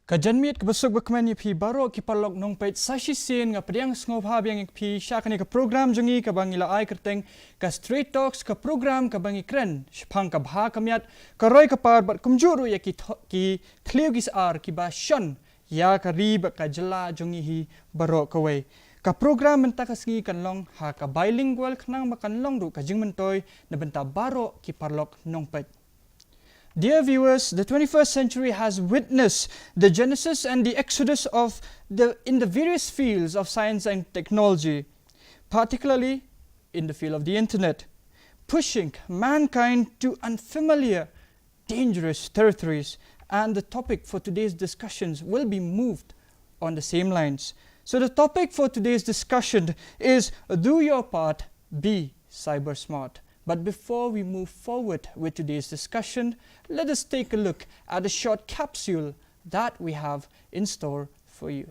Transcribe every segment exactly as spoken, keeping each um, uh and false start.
Ka janmiet kaba suk bakmen ïa phi baroh ki paralok nongpeit. Sa shisien nga pdiang sngewbha biang ïa phi sha kane ka program jong ngi kaba ngi la ai kyrteng ka Straight Talks, ka program kaba ngi kren shaphang ka bha ka miat, ka roi ka par bad kumjuh ruh ïa ki tho-, ki thliew ki sar kiba shon ïa ka ri bad ka jylla jong ngi hi baroh kawei. Ka program mynta ka sngi kan long ha ka bilingual khnang ba kan long ruh ka jingmyntoi na bynta baroh ki paralok nongpeit. Dear viewers, the twenty-first century has witnessed the genesis and the exodus of the, in the various fields of science and technology, particularly in the field of the internet, pushing mankind to unfamiliar, dangerous territories. And the topic for today's discussions will be moved on the same lines. So the topic for today's discussion is Do Your Part, Be Cyber Smart. But before we move forward with today's discussion, let us take a look at a short capsule that we have in store for you.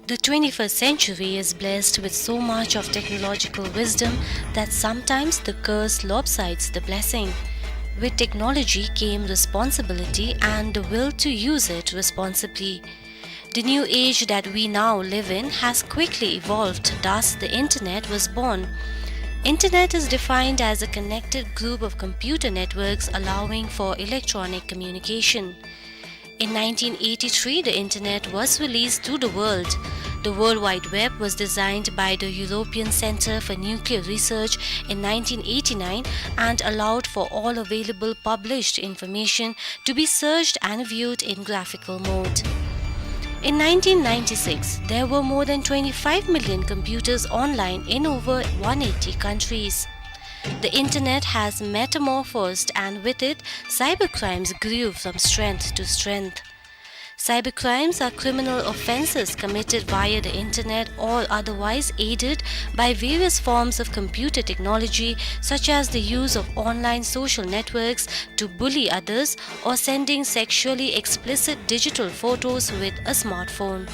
The twenty-first century is blessed with so much of technological wisdom that sometimes the curse lopsides the blessing. With technology came responsibility and the will to use it responsibly. The new age that we now live in has quickly evolved, thus the internet was born. Internet is defined as a connected group of computer networks allowing for electronic communication. In nineteen eighty-three, the internet was released to the world. The World Wide Web was designed by the European Centre for Nuclear Research in nineteen eighty-nine and allowed for all available published information to be searched and viewed in graphical mode. In nineteen ninety-six, there were more than twenty-five million computers online in over one eighty countries. The internet has metamorphosed, and with it, cybercrimes grew from strength to strength. Cybercrimes are criminal offenses committed via the internet or otherwise aided by various forms of computer technology, such as the use of online social networks to bully others or sending sexually explicit digital photos with a smartphone.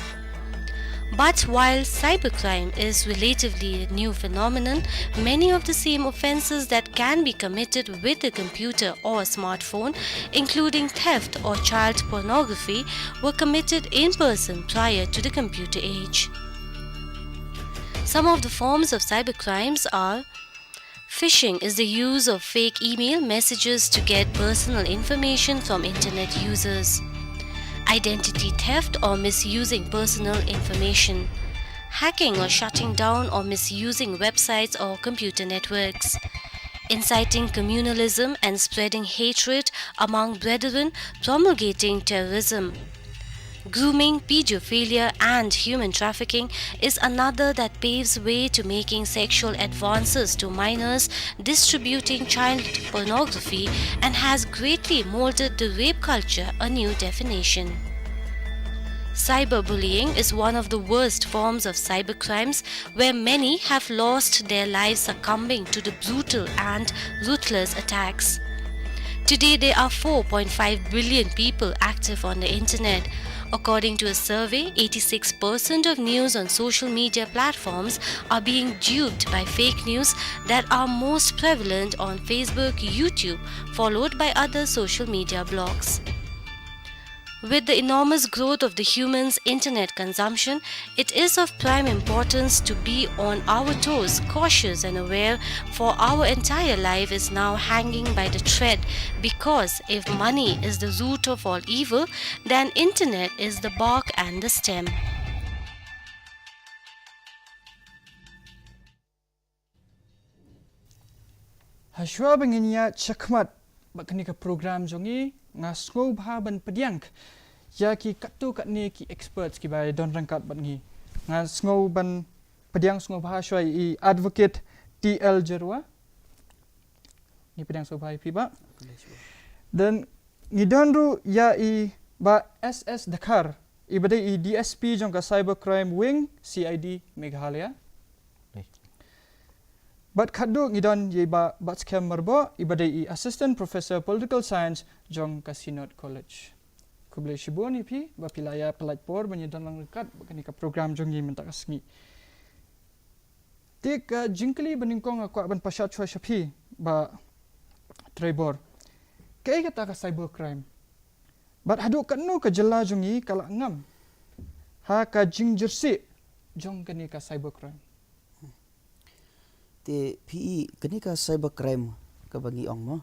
But while cybercrime is relatively a new phenomenon, many of the same offenses that can be committed with a computer or smartphone, including theft or child pornography, were committed in person prior to the computer age. Some of the forms of cybercrimes are: phishing is the use of fake email messages to get personal information from internet users. Identity theft or misusing personal information. Hacking or shutting down or misusing websites or computer networks. Inciting communalism and spreading hatred among brethren, promulgating terrorism. Grooming, pedophilia, and human trafficking is another that paves way to making sexual advances to minors, distributing child pornography, and has greatly molded the rape culture a new definition. Cyberbullying is one of the worst forms of cybercrimes, where many have lost their lives succumbing to the brutal and ruthless attacks. Today, there are four point five billion people active on the internet. According to a survey, eighty-six percent of news on social media platforms are being duped by fake news that are most prevalent on Facebook, YouTube, followed by other social media blogs. With the enormous growth of the human's internet consumption, it is of prime importance to be on our toes, cautious and aware, for our entire life is now hanging by the thread, because if money is the root of all evil, then internet is the bark and the stem. Hashwa ba ngin ïa shakhmat bad kane ka program jong ngi, nga sngewbha ban pdiang ïa ki katto katne ki experts kiba don ryngkat bad ngi. Nga sngew ban pdiang sngewbha shwa i Advocate T L Jyrwa. Ngi pdiang sngewbha ïa phi, Bah. Then ngi don ruh ïa i Bah S S Dkhar, iba dei i D S P jong ka Cybercrime Wing, C I D Meghalaya. Bad khadduh ngi don ïa i Bah Batskhem Myrboh, iba dei i Assistant Professor Political Science jong ka Synod College. Khublei shibun ïa phi ba phi la ïa pyllait por ban ïa don lang ryngkat bad kane ka program jong ngi mynta ka sngi. Te ka jingkylli ba nyngkong nga kwah ban pashat shuwa sha phi, Bah Trevor. Kaei kata ka cyber crime? Bad haduh katno ka jylla jong ngi ka la ngam ha ka jingjyrsieh jong kane ka cyber crime? Te phi, kane ka cyber crime kaba ngi ong mo,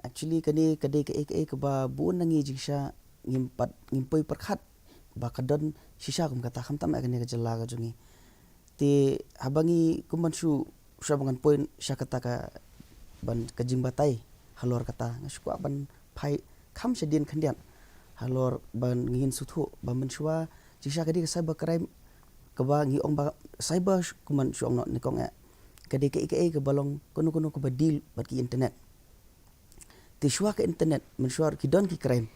actually kane ka dei kaei kaei kaba bun na ngi jingshisha ngim pat, ngim poi pyrkhat ba ka don shisha kum kata, khamtam eh kane ka jylla ka jong ngi. Te haba ngi kum ban shu, shu ban ngan poi sha kata ka, ban ka jingbatai halor kata, nga shu kwah ban phai kham shadien khyndiat halor ban ngin sngewthuh ba mynshuwa jingshisha ka dei ka cyber crime, kaba ngi ong ba cyber sh-, kum ban shu ong noh nyngkong eh, ka dei kaei kaei kaba long kano kano kaba deal bad ki internet. Te shuwa ka internet, mynshuwa ki don ki crime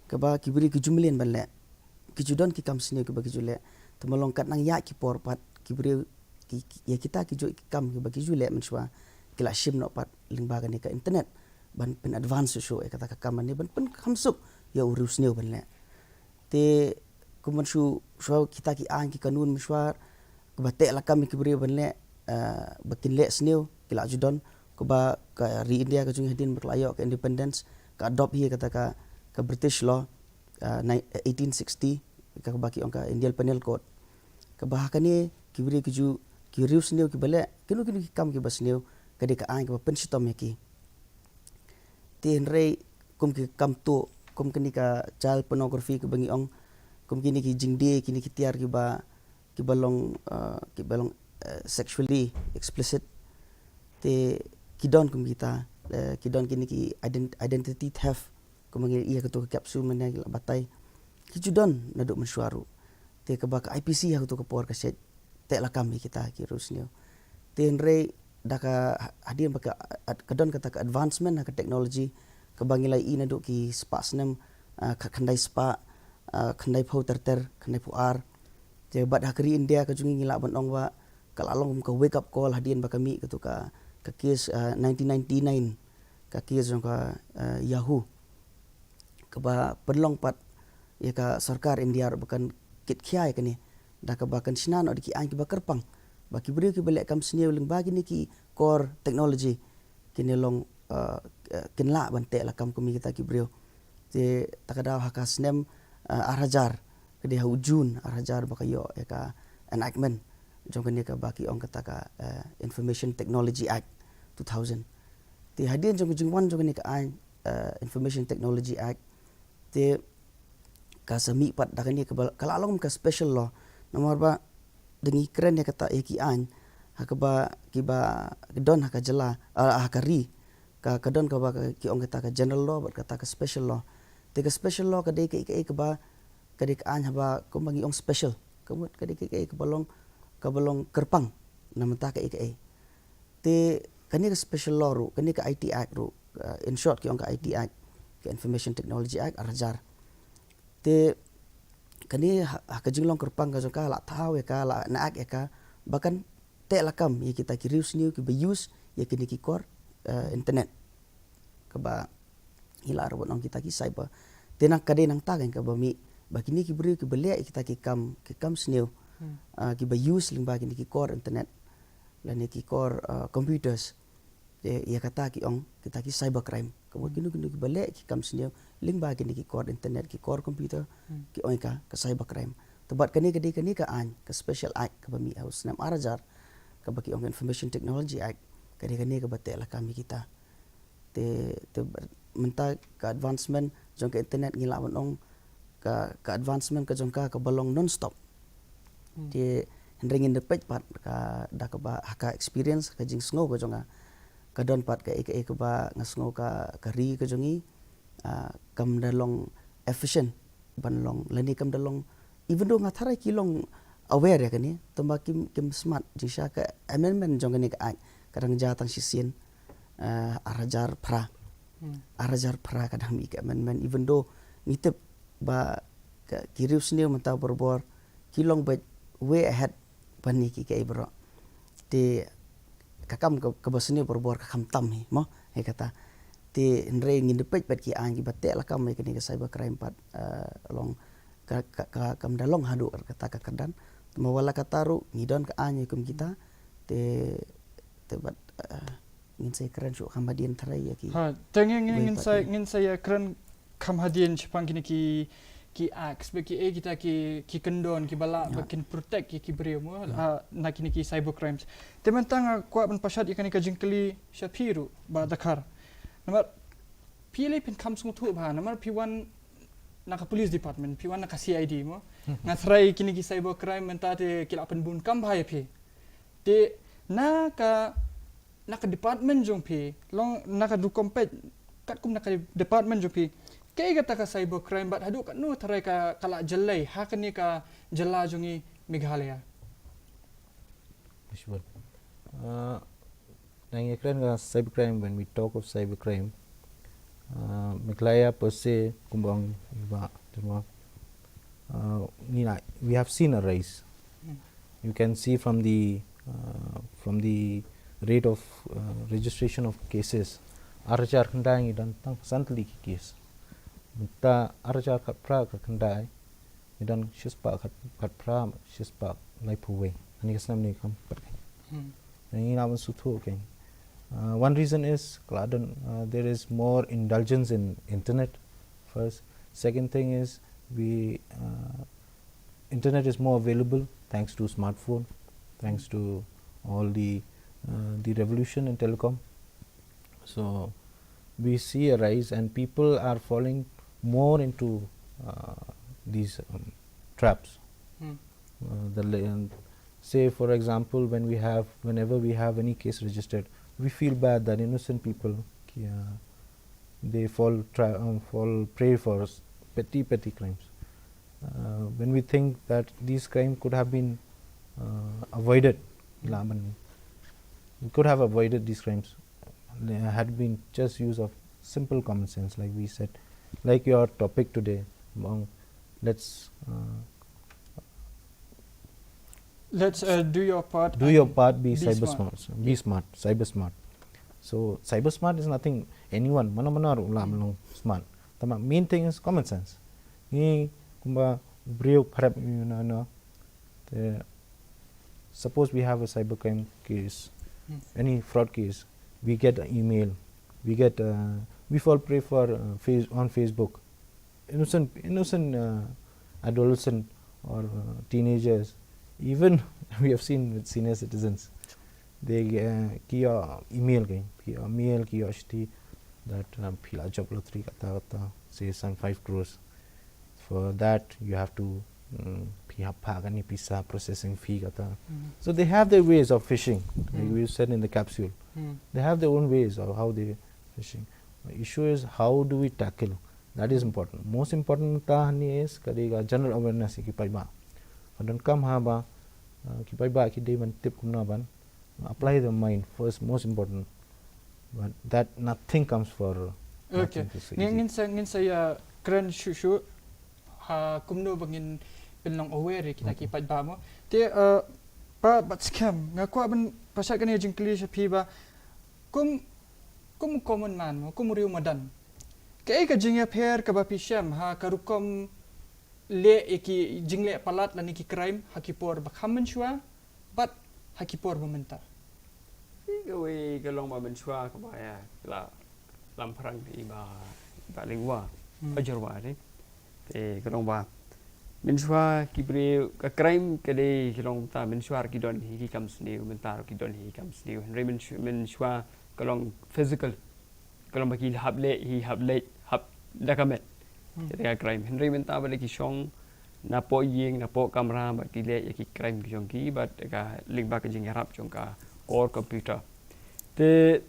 kaba ki briew ki ju mlien ban leh, ki ju don ki kam sniew kiba ki ju leh. Te ma long kat nang ïa ki por pat ki briew ki, ki, ïa kita ki ju ki kam kiba ki ju leh mynshuwa ki la shim noh pat lyngba kane ka internet ban pyn advance shuh shuh ïa kata ka kam ne ban pynkham suk ïa u riewsniew ban leh. Te kum ban shu, shuwa kita ki aiñ ki kanun mynshuwa kaba teh lakam ïa ki briew ban leh, eh, ba kin leh sniew ki la ju don, kaba ka ri India ka jong ngi hadien ba ka la ïoh ka independence ka adopt hi kata ka, ka British law, eh, nine, eighteen sixty, kaba ki ong ka Indian Penal Code. Kaba ha kane ki briew ki ju, ki riewsniew kiba leh kino kino ki kam kiba sniew ka dei ka aiñ kaba pynshitom ïa ki. Te hynrei kum ki kam tuh, kum kane ka child pornography kaba ngi ong, kum kine ki jingdie, kine ki tiar kiba, kiba long, eh, kiba long, eh, sexually explicit. Te ki don kum kita, eh, ki don kine ki ident-, identity theft, kum ngi ïa katu ka capsule mynne ngi la batai. Ki ju don naduh mynshuwa ruh. Te kaba ka I P C ha katu ka por ka shet teh lakam ïa kita ki riewsniew. Te hynrei da ka hadien ba ka, ka don kata ka advancement ha ka technology kaba ngi la ïohi naduh ki spah snem, ah, ka khyndai spah, ah, khyndai phew ter ter, khyndai phew ar. Te bad ha ka ri India ka jong ngi ngi lah ban ong ba ka la long kum ka wake up call hadien ba ka mih katu ka, ka case, ah, nineteen ninety-nine, ka case jong ka, ah, Yahoo. Kaba pynlong pat ïa ka sorkar India ruh ba kan kit khia ïa kane, da kaba kan shna noh da ki aiñ kiba kyrpang ba ki briew kiba leh kam sniew lyngba kine ki core technology kin long, eh, eh, kin lah ban teh lakam kum ïa kita ki briew. Te ta ka daw ha ka snem, eh, ar hajar, ka dei ha u June ar hajar ba ka ïoh ïa ka enactment jong kane kaba ki ong kata ka, eh, Information Technology Act two thousand. Te hadien jong ka jingwan jong kane ka aiñ, eh, Information Technology Act, te ka sa mih pat da kane kaba ka la long ka special law. Namar ba da ngi kren ïa kata ïa ki aiñ ha kaba kiba don ha ka jylla, ah, ha ka ri, ka, ka don kaba ka, ki ong kata ka general law bad kata ka special law. Te ka special law ka dei kaei kaei kaba, ka dei ka aiñ haba kumba ngi ong special, ka mut ka dei kaei kaei kaba long, kaba long kyrpang na bynta kaei kaei. Te kane ka special law ruh, kane ka I T Act ruh, uh, in short ki ong ka I T Act, ka Information Technology Act ar hajar. Te kane ha, ha ka jinglong kyrpang ka jong ka la thaw ïa ka, la enactment ïa ka ba kan teh lakam ïa kita ki riewsniew kiba use ïa kine ki core, uh, internet, kaba ngi lah ruh ban ong kita ki cyber. Te nang ka dei nangta kan kaba mih ba kine ki briew kiba leh ïa kita ki kam, ki kam sniew, hmm, ah, kiba use lyngba kine ki core internet lane ki core, ah, computers. Te ïa kata ki ong kita ki cyber crime. Kaba, hmm, kino kino kiba leh ki kam sniew lyngba kine ki core internet, ki core computer, hmm, ki ong ïa ka, ka cyber crime. Te bad kane ka dei kane ka aiñ, ka special act kaba mih ha u snem ar hajar, kaba ki ong ka Information Technology Act, ka dei kane kaba teh lakam ïa kita. Te, te mynta ka advancement jong ka internet ngi lah ban ong ka, ka advancement ka jong ka kaba long non-stop. Hmm. Te hynrei ngin da peit pat ka, da kaba ha ka experience, ka jingsngew ka jong nga, ka don pat kaei kaei kaba nga sngew ka, ka ri ka jong ngi, ah, kam da long efficient ban long, lane kam da long, even though nga tharai ki long aware ïa kane, tangba kim, kim smat, jingshisha ka amendment jong kane ka act ka dang jia tang shisien, eh, ar hajar phra. Hmm. Ar hajar phra ka dang mih ka amendment, even though ngi tip ba ka, ki riewsniew mynta barabor ki long beit way ahead ban ïa ki kaei baroh. Te ka kam ka, kaba sniew barabor ka khamtam hi mo, hi kata. Te hynrei ngin da peit pat ki aiñ kiba teh lakam ïa kane ka cyber crime pat, eh, long ka, ka, ka, kam da long haduh kata ka kyrdan. Te ma wat la kata ruh ngi don ka aiñ kum kita, Te te bad, eh, ngin sa kren shuh kham hadien trai ïa ki. Ha, te ngin ngin ngin sa ngin sa ïa kren kham hadien shaphang kine ki ki acts ba ki eh kita ki ki kyndon ki ba lah ba kin protect ïa ki briew mo, ha, na kine ki cyber crimes. Te mynta nga kwah ban pashat ïa kane ka jingkylli sha phi ruh Bah Dkhar. Namar phi lei phin kham sngewthuh bha namar phi wan na ka police department, phi wan na ka C I D mo. Nga trai kine ki cyber crime mynta te ki lah pynbun kam bha ïa phi. Te na ka na ka department jong phi, long na ka rukom peit katkum na ka department jong phi, kaei kata ka cyber crime bad haduh katno tharai ka ka la jyllei ha kane ka jylla jong i Meghalaya. Sure. Uh, nang ïa kren ka cyber crime, when we talk of cyber crime, uh, Meghalaya per se, kumba ong i Bah Tyrwa, uh, ngi la, we have seen a rise. You can see from the uh, from the rate of uh, registration of cases. Ar hajar khyndai ngi don tang san tylli ki case. Mynta ar hajar khatphra khyndai ngi don shispah khatphra, shispah laiphew wei. Ani ka snem ni kam pat. Ngi la ban suthu, okay. Uh, one reason is kala don, uh, there is more indulgence in internet first. Second thing is we uh, internet is more available thanks to smartphone, thanks to all the uh, the revolution in telecom. So we see a rise, and people are falling more into uh, these um, traps. Hmm. Uh, the and say, for example, when we have, whenever we have any case registered, we feel bad that innocent people, uh, they fall, um, fall prey for petty, petty crimes. Uh, when we think that these crimes could have been uh, avoided, mm. we could have avoided these crimes had been just use of simple common sense, like we said, like your topic today, let's uh, let's uh, do your part. Do your part. Be, be cyber smart. Smart. Be smart. Cyber smart. So cyber smart is nothing. Anyone, mana mana ruh lah long smart. Tama main thing is common sense. Ngi kumba briew pharap, you know, no. Suppose we have a cybercrime case, hmm. any fraud case, we get an email, we get, uh, we fall prey for uh, face on Facebook. Innocent, innocent uh, adolescent or uh, teenagers. Even we have seen with senior citizens. They uh, ki ïoh email, ki email, ki ïoh shti that um, phi la jop lottery kata kata, say some five crores. For that you have to um, phi hap pha kane pisa processing fee kata. Mm. So they have their ways of phishing, like mm. we said in the capsule. Mm. They have their own ways of how they phishing. The issue is how do we tackle? That is important. Most important ta hani is ka dei ka general awareness ki paidbah. Ka donkam ha ba uh, ki paidbah ki dei ban tip kumno ban apply the mind first, most important. But that nothing comes for okay. Ngin ngin sa ngin sa ïa kren shu shu ha kumno ba ngin pynlong aware kita ki paidbah mo. Te uh, pa bat skhem nga kwah ban pashat kane jingkylli sha phi ba kum kum common man mo, kum riew madan. Kaei ka jingïapher kaba phi shem ha ka rukom leh ïa ki jingleh palat lane ki crime ha ki por ba kham mynshuwa bad ha ki por ba mynta. Phi kawei ka long ba mynshuwa kaba ïa la lam pharang i ba i ba lingwa hmm. Ba jorwa de. Te ka long ba mynshuwa ki briew ka crime ka dei ka long ta mynshuwa ki don hi ki kam sniew mynta ki don hi ki kam sniew hynrei mynshuwa ka long physical. Ka long ba ki hap leh hi hap leh hap da ka met. Hmm. Kita ka crime. Hynrei mynta ba da ki shong na poh ïing na poh kamra ba ki leh ïa ki crime ki jong ki ba ka lyngba ka jingïarap jong ka core computer. Te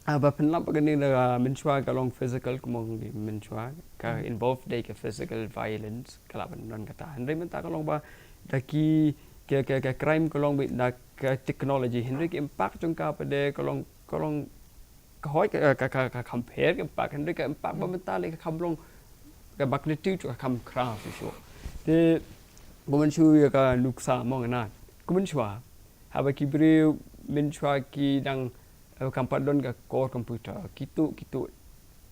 ah, ba pynlap ka ning da ka mynshuwa ka long physical kumong di mynshuwa ka hmm. Involve dei ka physical violence ka la ban non kata. Hynrei mynta ka long ba da ki ka ka crime ka long ba da ka technology hynrei ka impact jong ka ba de ka long ka long ka hoi ka ka ka ka compare ka impact hynrei ka impact ba mynta le ka kam long ka magnitude ka kam khraw shu shu. Te ko mynshuwa ka nuksa mong na ko mynshuwa haba ki briew mynshuwa ki dang kam pat don ka core computer ki tu ki tu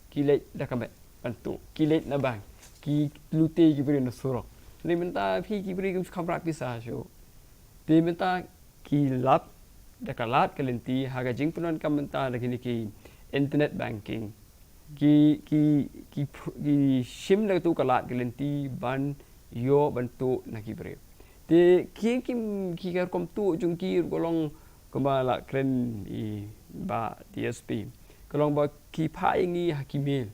ki leit da ka met pan tu ki leit na bank ki lute ki briew na surok. Ni mynta phi ki briew kam kham rak pisa shu. Te mynta ki lap da ka lad ka lynti ha ka jingpyndonkam mynta da kine ki internet banking. Ki, ki, ki, ph- ki shim da tu ka lad ka lynti ban ïoh ban tuh na ki briew. Te ki, ki, ki ka rukom tuh jong ki ruh ka long kumba la kren i Bah D S P. Ka long ba ki phah ïa ngi ha ki mail.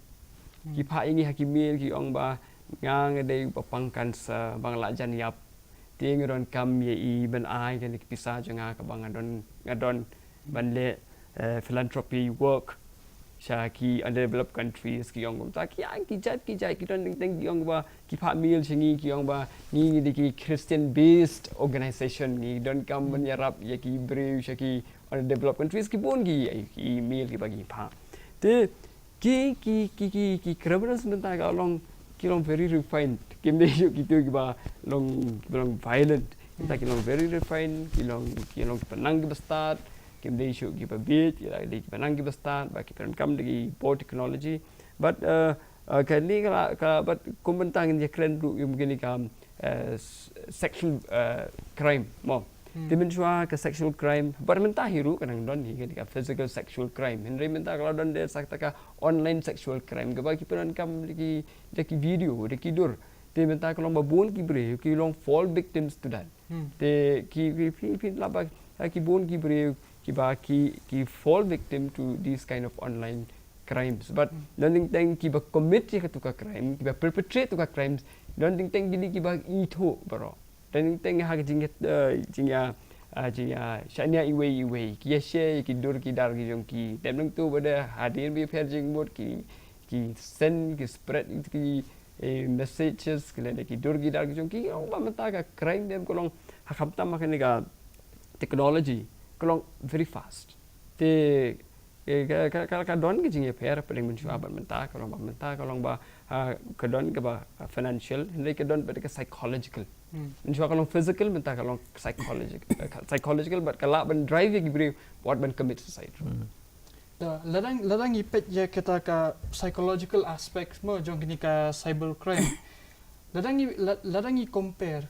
Ki phah ïa ngi ha ki mail ki ong ba nga nga dei ba pang cancer, ba nga la jan ïap. Te nga donkam ïa i ban ai kane ka pisa jong nga kaba nga don, nga don ban leh, eh, philanthropy work sha ki underdeveloped countries, ki ong kumta, ki, ah, ki jait, ki jait, ki don teng teng, ki ong ba ki phah mail sha ngi, ki ong ba ngi, ngi dei ki Christian based organization, ngi donkam ban ïarap ïa ki briew sha ki underdeveloped countries, ki bun ki, ki mail kiba ki phah. Te ki, ki, ki, ki, ki criminals mynta ka long, ki long very refined. Kim dei shuh kitu kiba long, kiba long violent. Mynta ki long very refined, ki long, ki long kiba nang kiba stad. Kim dei shuh kiba bieit, ki la dei kiba nang kiba stad, ba ki pyndonkam da ki bor technology. But, uh, uh, kane ka la, ka, but kum mynta ngin ïa kren ruh ïa kine ka, uh, s- sexual, uh, crime mo. Te mynshwa ka sexual crime, but mynta hi ruh ka nang don hi ka physical sexual crime. Hynrei mynta ka la don de sa kata ka online sexual crime kaba ki pyndonkam da ki, da ki video, da ki dur. Te mynta ka long ba bun ki briew ki long fall victims to that. Te ki, ki, ki, ki la ba, ki bun ki briew kiba ki, ki fall victim to these kind of online crimes. But don teng teng kiba commit ïa katu ka crime, kiba perpetrate tu ka crimes, don teng teng kine kiba ithuh baroh. Don teng teng ha ka jingïa, eh, jingïa, ah, jingïa shaniah iwei iwei, ki ïa share ïa ki dur ki dar ki jong ki. Dep nangtu ba da hadien ba ïapher jingmut ki, ki send, ki spread ki, eh, messages, ki leh ki dur ki dar ki jong ki. Ong ba mynta ka crime dep ka long ha khamtam ha kane ka technology ka long very fast. Te, eh, ka, ka, ka, ka don ka jingïapher, pdeng mynshwa bad mynta, ka long ba mynta, ka long ba, ah, ka don kaba, ah, financial, hynrei ka don bad ka psychological. Mynshwa ka long physical, mynta ka long psychological, eh, ka psychological, bad ka lah ban drive ïa ki briew wat ban commit suicide. Da, lada, lada ngi peit ïa kata ka psychological aspect mo jong kine ka cyber crime. Lada ngi, la- lada ngi compare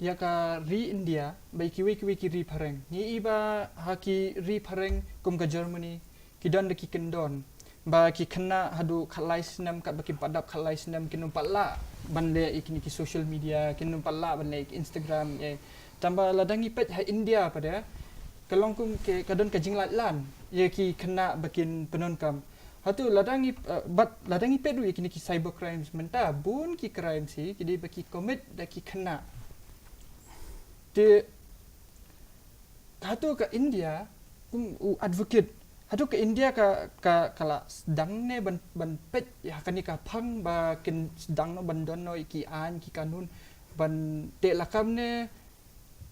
ïa ka ri India bad kiwei kiwei ki ri phareng. Ngi i ba ha ki ri phareng kum ka Germany, ki don da ki kyndon ba ki khynnah haduh khatlai snem, katba kim pat dap khatlai snem, kin ym pat lah ban leh ïa kine ki social media, kin ym pat lah ban leh ïa ki Instagram, eh. Tangba lada ngi peit ha India pat de, ka long kum ke, ka don ka jinglait lan ïa ki khynnah ba kin pyndonkam. Hato lada ngi, eh, bad lada ngi peit ruh ïa kine ki cyber crimes mynta, bun ki crimes hi ki dei ba ki commit da ki khynnah. Te hato ka India, kum u advocate, hato ka India ka, ka, ka la sdang ne ban, ban peit ïa kane ka phang ba kin sdang noh ban don noh ïa ki aiñ ki kanun ban teh lakam ne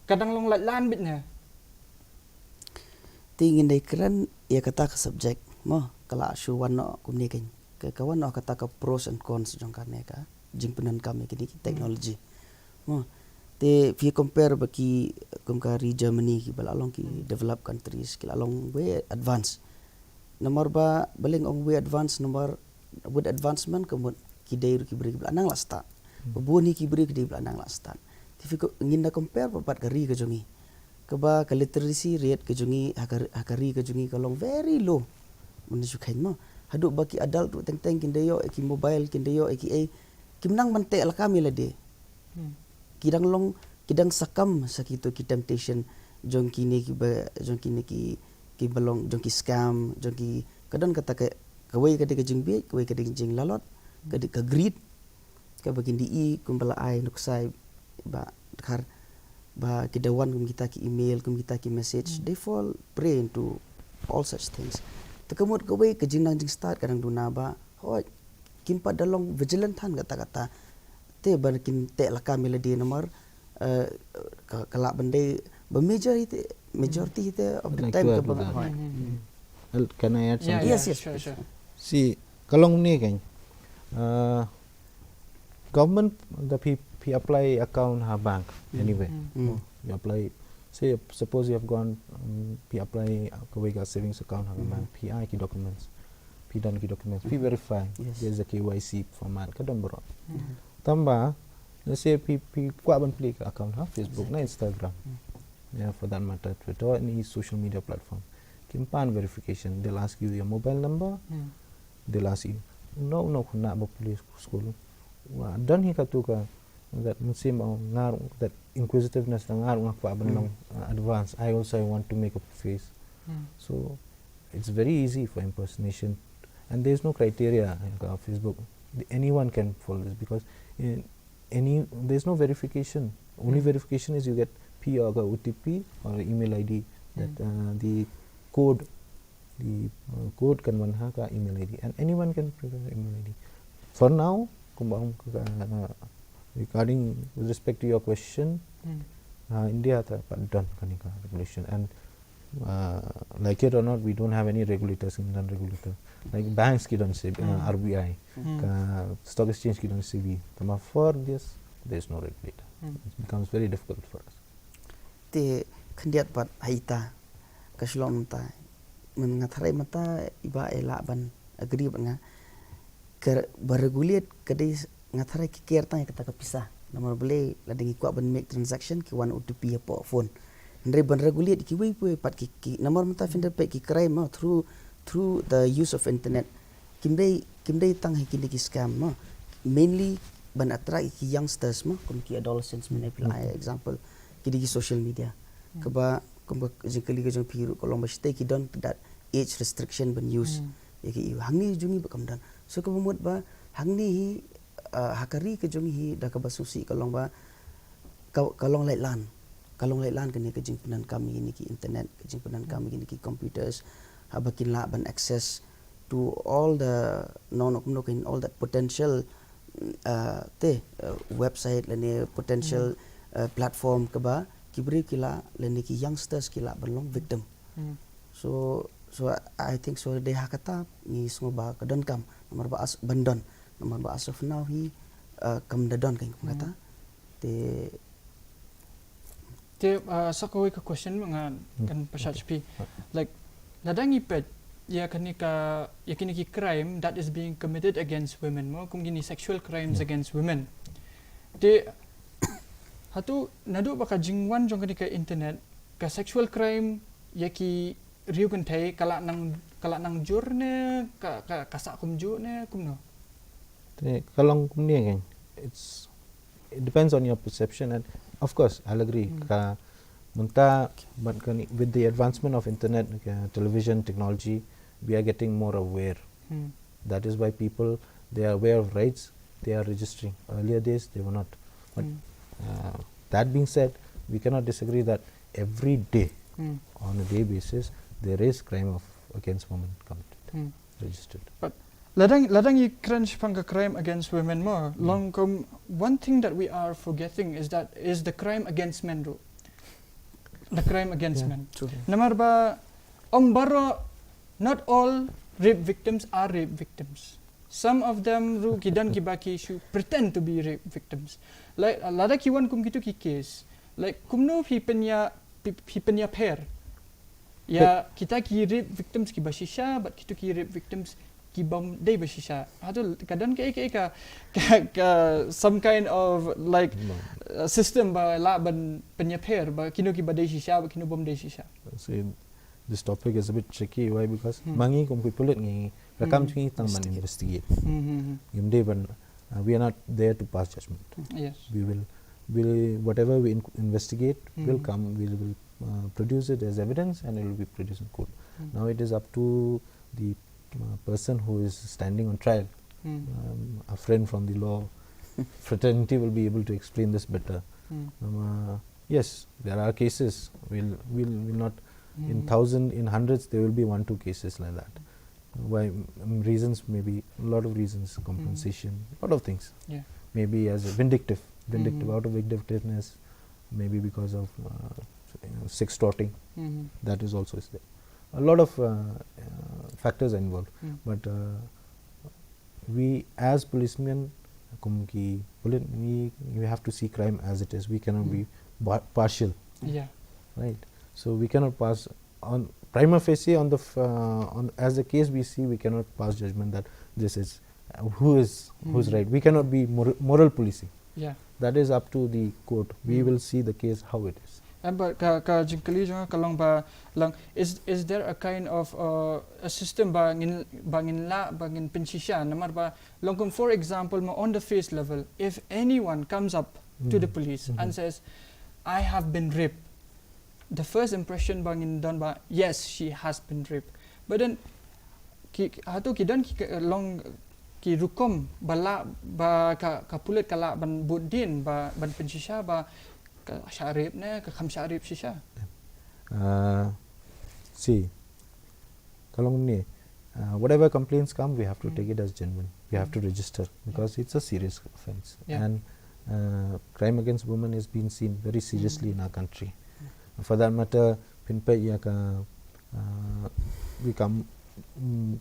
ka dang long lait lan beit ne? Te ngin dei kren ïa kata ka subject mo, ka la shu wan noh kumne keiñ. Ka, ka wan noh kata ka pros and cons jong kane ka jingpyndonkam ïa kine ki technology. Mo, te phi compare bad ki kum ka ri Germany kiba la long ki developed countries, ki la long way advance. Namar ba balei nga ong way advance, namar with advancement ka mut ki dei ruh ki briew kiba la nang la stad. Ba bun hi ki briew ki dei ba la nang la stad. Te phi ko- ngin da compare bad, bad ka ri ka jong ngi, kaba ka literacy rate ka jong ngi ha ka, ha ka ri ka jong ngi ka long very low. Mynta shu kheiñ mo, haduh ba ki adult ruh teng teng kin da ïoh ïa ki mobile, kin da ïoh ïa ki ei, kim nang ban teh lakam ïa lade. Ki dang long, ki dang succumb sa kito ki temptation jong kine kiba, jong kine ki, kiba long, jong ki scam, jong ki, ka don kata ka, kawei ka dei ka jingbieit, kawei ka dei ka jinglalot, ka dei ka greed, kaba kin da i kumba la ai nuksa i Bah Dkhar, ba ki da wan kum kita ki email, kum kita ki message, they fall prey into all such things. Te ka mut kawei ka jingnang jingstad ka dang duna ba hooid, kim pat da long vigilant than kata kata. Te ba kin teh lakam ïa lade namar, eh, ka, ka lah ban dei ba majority, majority te of the time ka ba nga hooid. Can I add something? Yes, yes, sure, sure. See, ka long ne kan, uh, government da phi, phi apply account ha bank anyway. Phi apply, say, suppose you have gone, um, phi apply kawei ka savings account ha bank, phi ai ki documents, phi don ki documents, phi verify, there's a K Y C format, ka don baroh. Tangba, let's say phi, phi kwah ban plie ka account ha Facebook na Instagram. yeah, for that matter, Twitter or any social media platform, kim pan verification. They'll ask you your mobile number. Hmm. They'll ask you, no, no, khuna ba police school. Wa don hi katu ka that mynsiem, uh, ngar, that inquisitiveness, nga ruh nga kwah ban long, uh, advance. I also, I want to make a face. Hmm. So it's very easy for impersonation, and there's no criteria in, uh, Facebook. Anyone can follow this because in any, there's no verification. Only verification is you get P or ka O T P or email I D that, uh, the code, the, uh, code kan wan ha ka email I D, and anyone can prepare email I D. For now, kumba ong ka, uh, regarding, with respect to your question, uh, India ta pat don kane ka regulation, and, uh, like it or not, we don't have any regulators, Indian regulator. Like banks ki don SEBI, uh, R B I, ka stock exchange ki don SEBI. Tangba for this, there's no regulator. It becomes very difficult for us. Te khyndiat pat ha ita ka shlong mynta, myn nga tharai mynta iba i lah ban agree bad nga, ka ba regulate ka dei, nga tharai ki care tang ïa kata ka pisa. Namar balei, lada ngi kwah ban make transaction ki wan O T P hapoh phone. Hynrei ban regulate kiwei kiwei pat ki, ki, namar mynta phin da peit ki crime, no, through, through the use of internet. Kim dei, kim dei tang hi kine ki scam, no. Mainly ban attract ki youngsters, no, kum ki adolescents, mynne phi la ai example, ki dei ki social media. Kaba, kaba jingkylli ka jong phi ruh ka long ba shatei ki don that age restriction ban use. Ïa ki ïa hangne jong ngi ba kam don. So kaba mut ba hangne hi, uh, ha ka ri ka jong ngi hi da kaba sngewsih ka long ba ka, ka long laitlan. Ka long laitlan kane ka jingpyndonkam ïa kine ki internet, ka jingpyndonkam ïa kine ki computers, haba kin lah ban access to all the, no, no, no, kin all that potential, uh, te, uh, website lane potential, uh, platform kaba ki briew ki lah lane ki youngsters ki lah ban long victim. So, so I think so dei ha kata ngi sngew ba ka donkam namar ba as, ban don, namar ba as of now hi, uh, kam da don ka jingkata. Te, te, uh, sa kawei ka question nga kan pashad sha phi. Like, lada ngi peit ïa kane ka, ïa kine ki crime that is being committed against women, mo, kum kine sexual crimes against women. Te hato naduh ba ka jingwan jong kane ka internet, ka sexual crime ïa ki riew kynthei ka la nang, ka la nang jur ne ka, ka, ka sah kumjuh ne kumno? Te ka long kumne kan. It's, it depends on your perception, and of course I'll agree. Ka mynta, but kane, with the advancement of internet, uh, television technology, we are getting more aware. That is why people, they are aware of rights, they are registering. Earlier days they were not. But, uh, that being said, we cannot disagree that every day, on a day basis, there is crime of, against women committed, registered. But lada, lada ngi kren shaphang ka crime against women mo, long kum, one thing that we are forgetting is that is the crime against men ruh. The crime against men. Namar ba ym baroh, not all rape victims are rape victims. Some of them ruh ki don kiba ki shu pretend to be rape victims. Like, lada ki wan kum kitu ki case, like, kumno phi pynïa, phi, phi pynïapher ïa kita ki rape victims kiba shisha bad kitu ki rape victims kibym dei ba shisha? Hato ka don ka, ka, ka, ka, ka some kind of, like, uh, system ba lah ban pynïapher ba kino kiba dei shisha ba kino bym dei shisha? See, this topic is a bit tricky. Why? Because ma ngi kum ki pulit ngi, ka kam jong ngi tang ban investigate. Ngim dei ban, uh, we are not there to pass judgment. We will, will, whatever we in-, investigate will come, we will, uh, produce it as evidence and it will be produced in court. Now it is up to the, uh, person who is standing on trial. Um, a friend from the law fraternity will be able to explain this better. Um, uh, yes, there are cases. We'll, we'll, we'll not, in thousand, in hundreds, there will be one, two cases like that. Why? Um, reasons, maybe a lot of reasons, compensation, a lot of things. Maybe as a vindictive, vindictive, out of vindictiveness, maybe because of, uh, you know, sex torting. That is also is there. A lot of, uh, uh, factors are involved. But, uh, we as policemen, kum ki pulit, we, we have to see crime as it is. We cannot be ba-, partial. Right? So we cannot pass on prima facie on the f-, uh, on, as the case we see, we cannot pass judgment that this is, uh, who is, who's right. We cannot be mor-, moral policing. That is up to the court. We will see the case how it is. Eh, ba ka, ka jingkylli jong nga ka long ba long, is, is there a kind of, uh, a system ba ngin, ba ngin lah, ba ngin pynshisha, namar ba long kum, for example, ma on the face level, if anyone comes up to the police and says, "I have been raped," the first impression ba ngin don ba, "Yes, she has been raped." But then ki, ki, hato ki don ki, ki long ki rukom ba lah, ba ka, ka pulit ka lah ban bud dien, ba ban pynshisha ba ka shah rape ne ka kham shah rape shisha. Uh, see, ka long ni, uh, whatever complaints come, we have to take it as genuine. We have to register because it's a serious offense. Yeah. And uh, crime against women is being seen very seriously in our country. For that matter, pynpeit ïa ka, uh, we come, mm,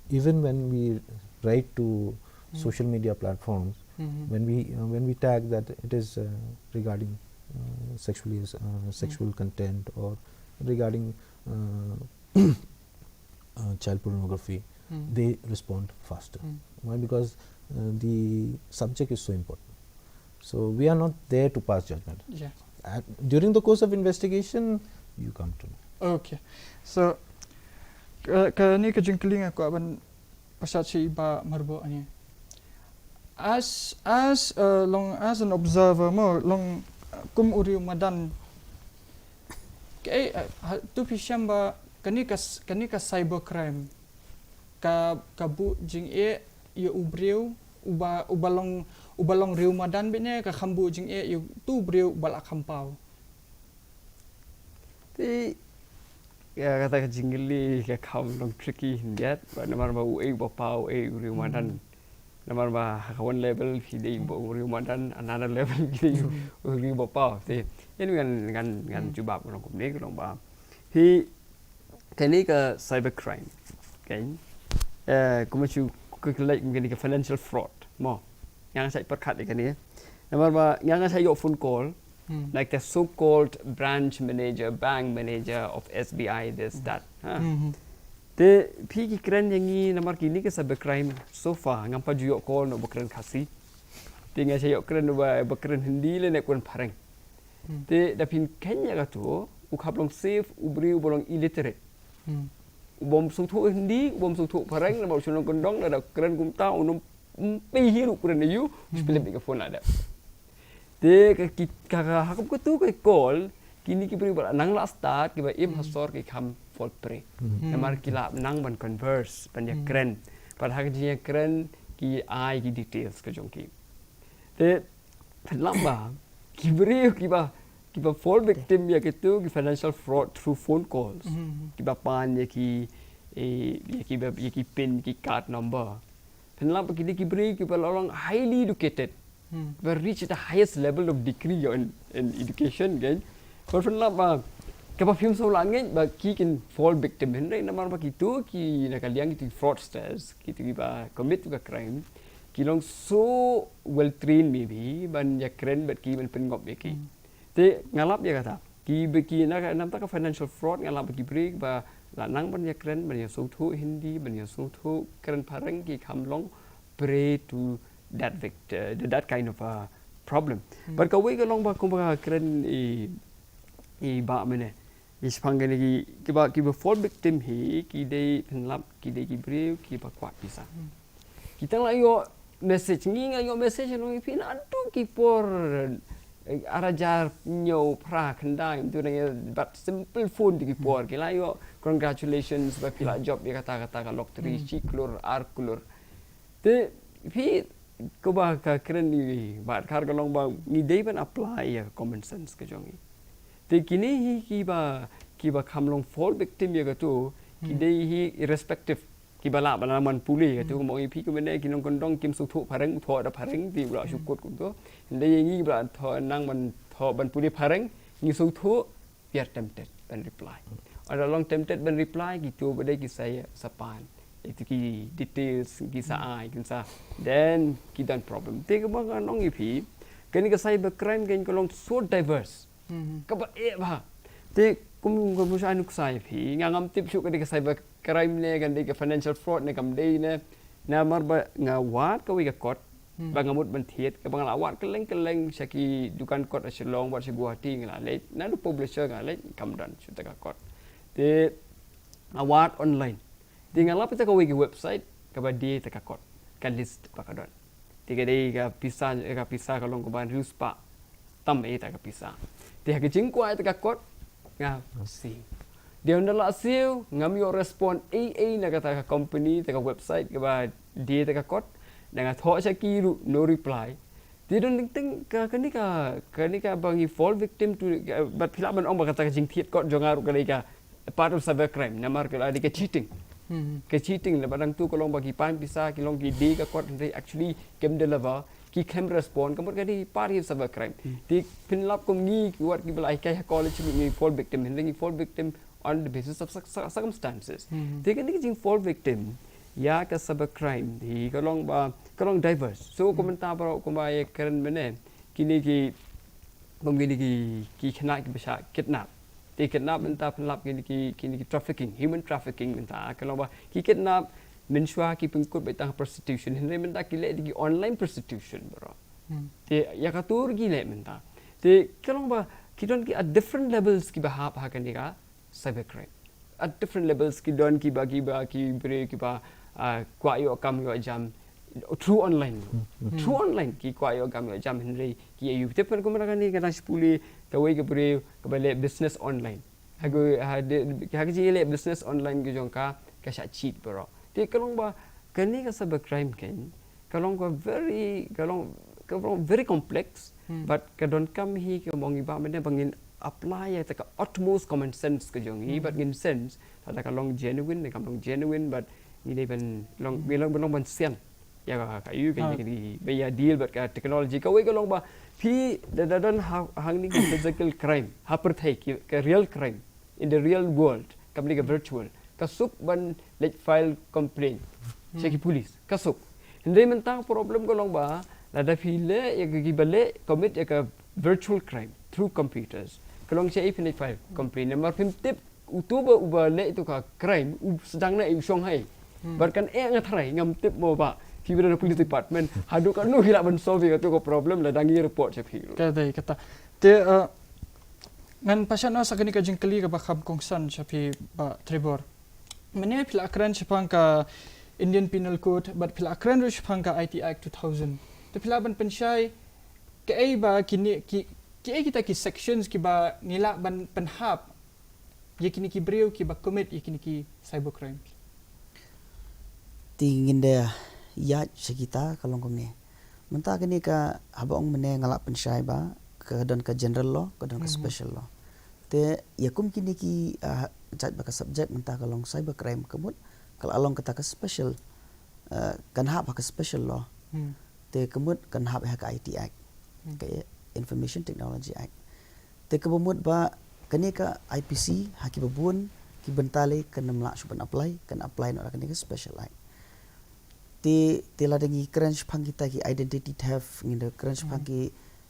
even when we write to social media platforms, when we, uh, when we tag that it is, uh, regarding, uh, sexually, uh, sexual content or regarding, uh, uh, child pornography, they respond faster. Why? Because uh, the subject is so important. So we are not there to pass judgment. Yeah. At, during the course of investigation, you come to know. Okay. So ka, kane ka jingkylli nga kwah ban pynshai sha i Bah Myrboh ni. As, as, uh, long as an observer mo, long, uh, kum u riew madan. Kaei, uh, ha, to phi shem ba kane ka s-, kane ka cyber crime ka, ka buh jingeh ïa u briew uba, uba long, uba long riew madan beit ne ka kham buh jingeh ïa uto u briew uba la kham paw? Te ïa kata ka jingkylli ka kham long tricky hynrei ba namar ba uei uba paw, uei u riew madan. Namar ba ha ka one level phi dei u riew madan, another level phi dei u riew ba paw. Te ïa ngan, ngan, ngan jubab ka long kumne, ka long ba phi, kane ka cyber crime, kan, eh, kumba shu, ka, ka leh kane ka financial fraud mo. Nga nga sa pyrkhat ïa kane. Namar ba nga nga sa ïoh phone call na kita so called branch manager, bank manager of S B I, this, that, ha. Te phi, ki kren ïa ngi namar kine ki cyber crime, so far ngam pat ju ïoh call na uba kren Khasi. Te nga sa ïoh kren uba, uba kren Hindi lane kren phareng. Te da phin kheiñ ïa kato, u kham long safe u briew uba long illiterate. U bym sngewthuh Hindi, u bym sngewthuh phareng, namar u shu nongkyndong, lada kren kumta un ym pei hi ruh kren ïa u, u shu pynlip ïa ka phone la dep. Te ka, ki, ka, ka, ha kum katu ka call, kine ki briew ba la nang la stad, kiba im ha sor ki kham fall prey. Namar ki la nang ban converse, ban ïakren. Bad ha ka jingïakren ki ai ki details ka jong ki. Te pynlap ba ki briew kiba, kiba fall victim ïa kitu ki financial fraud through phone calls, kiba pan ïa ki, eh, ïa ki, ïa ki pin, ki card number. Pynlap ba kine ki briew kiba la long highly educated, ba reach the highest level of degree in, in education, kan. Bad pynlap ba kaba phim sngewlah ngeit ba ki kin fall victim hynrei namar ba kitu ki na ka liang kitu fraudsters, kitu kiba commit ka crime, ki long so well trained maybe ban ïakren bad ki, ban pynngop ïa ki. Te nga lap ïa kata, ki ba ki na ka, na kata ka financial fraud, nga lap ba ki briew ba la nang ban ïakren, ban ïasngewthuh Hindi, ban ïasngewthuh kren phareng, ki kham long prey to that vict-, uh, that kind of a problem. Bad kawei ka long ba kumba ka kren i, i Bah mynne, i shaphang kine ki, kiba, kiba fall victim hi ki dei, pynlap, ki dei ki briew kiba kwah pisa. Ki tang la ïoh message, ngi nga ïoh message, nong i phi naduh ki por, eh, ar hajar hynñiew, phra, khyndai, tu nang, but simple phone, tu ki por ki la ïoh congratulations ba phi la jop ïa kata, kata ka lottery, shi klur, ar klur. Te phi, kaba ka kren i Bah Dkhar ka long ba ngi dei ban apply ïa ka common sense ka jong ngi. Te kine hi kiba, kiba kham long fall victim ïa katu, ki dei hi irrespective, kiba lah ban nang ban pule ïa katu, kumba ong i phi, kumne ki nongkyndong kim sngewthuh phareng, thoh da phareng, te u la shu kut kumtu. Hynrei ïa ngi ba thoh, nang ban thoh, ban pule phareng, ngi sngewthuh, we are tempted ban reply. Lada long tempted ban reply, kitu ba dei ki sa, sa pan ïa kitu ki details, ki sa ai, ki sa, then ki don problem. Te kaba ngan ong ïa phi, kane ka cyber crime kan ka long so diverse. Kaba eh bha. Te kum, kum shu ai nuksa ïa phi, nga ngam tip shuh kane ka cyber crime ne kan dei ka financial fraud ne kam dei ne. Namar ba nga wad kawei ka kot, Hmm. Ba nga mut ban thied, kaba nga la wad kylleng kylleng sha ki dukan kot ha Shillong, wat sha Guwahati nga la leit, naduh publisher nga la leit, kam don shuh kata ka kot. Te nga wad online. Te nga lap ïa kawei ka website, kaba die kata ka kot, ka list ba ka don. Te ka dei ka pisa, ka pisa ka long kaba hynriew spah tam ïa kata ka pisa. Te ha ka jingkwah ïa kata ka kot, nga siew. Te ynda la siew, ngam ïoh respond ei ei na kata ka company, kata ka website, kaba die kata ka kot. Te nga thoh sha ki ruh, no reply. Te don teng teng ka, kane ka, kane kaba ngi fall victim to, ka, bad phi lah ban ong ba kata ka jingthied kot jong nga ruh ka dei ka part of cyber crime, namar ka la dei ka cheating. Hmm. Ka cheating, lada ba dang tu ka long ba ki pan pisa, ki long ki die kata ka kot, hynrei actually kim deliver, ki khlem respond, ka mut ka dei part of cyber crime. Hmm. Te phin lap kum ngi, ki wat kiba la hikai ha college ruh ngi fall victim, hynrei ngi fall victim on the basis of cir-, cir-, circumstances. Hmm. Te kane ka jing fall victim ïa ka cyber crime, te ka long ba, ka long diverse. So, Hmm. kumta baroh kumba ïa kren mynne, kine ki, kum kine ki, ki khynnah kiba shah kidnap. Te kidnap mynta phin lap kine ki, kine ki trafficking, human trafficking mynta. Ka long ba ki kidnap mynshuwa ki pynkut beit tang prostitution. Hynrei mynta ki leh da ki online prostitution baroh. Hmm. Te ïa kato ruh ki leh mynta. Te ka long ba ki don ki at different levels kiba hap ha kane ka cyber crime. At different levels ki don kiba, kiba, ki briew kiba, ah, kwah ïoh kam ïoh jam through online. Hmm, hmm. Through online ki kwah ïoh kam ïoh jam, hynrei ki ïa u tip, kumba kane ka dang shu pule kawei ka briew kaba leh business online. Ha ka, ha de, ha ka jingïaleh business online ka jong ka, ka shah cheat baroh. Te ka long ba kane ka cyber crime kein, ka long ka very, ka long, ka long very complex, Hmm. but ka donkam hi, ka mong i ba mynne ba ngin apply ïa kata ka utmost common sense ka jong ngi, Hmm. bad ngin sense lada ka long genuine ne kam long genuine, bad ngi dei ban long, Hmm. ngi long, ban long ban sian ïa ka, ka ïa ka, Ah. ïa ka, ba ïa deal bad ka technology. Kawei ka long ba phi da, da don ha, hangne ki physical crime, ha pyrthei ki, ka real crime in the real world, kam dei ka virtual. Ka suk ban leit file complaint Hmm. sha ki police, ka suk. Hynrei mynta problem ka long ba lada phi leh ïa ka, kiba leh commit ïa ka virtual crime through computers, ka long shaei phin leit file complaint, namar phim tip uto ba, uba leh ïa uto ka crime u sdang na ei, u shong ha ei. Hmm. Bad kan eh nga tharai, ngam tip mo ba phi ba don ha police department, haduh katno ki lah ban solve ïa kato ka problem lada ngi report sha phi ruh. Ka dei kata. Te, uh, ngan pashat noh sa kane ka jingkylli kaba kham kongsan sha phi Bah Trevor. Mynne phi la kren shaphang ka Indian Penal Code, bad phi la kren ruh shaphang ka I T Act two thousand. Te phi lah ban pynshai kaei ba kine ki, kiei kita ki sections kiba ngi lah ban pynhap ïa kine ki briew kiba commit ïa kine ki cyber crimes? Te ngin da ïaid sha kita, ka long kumne. Mynta kane ka, haba ong mynne nga lah pynshai ba ka don ka general law, ka don ka Mhm. special law. Te ïa kum kine ki, ah, jait ba ka subject mynta ka long cyber crime, ka mut ka la long kata ka special, ah, kan hap ha ka special law. Hmm. Te ka mut kan hap ha ka I T Act, Hmm. ka Information Technology Act. Te kaba mut ba kane ka I P C ha kiba bun ki bynta lei kan ym lah shuh ban apply, kan apply noh da kane ka special act. Te, te lada ngi kren shaphang kita ki identity theft, ngi da kren shaphang Hmm. ki,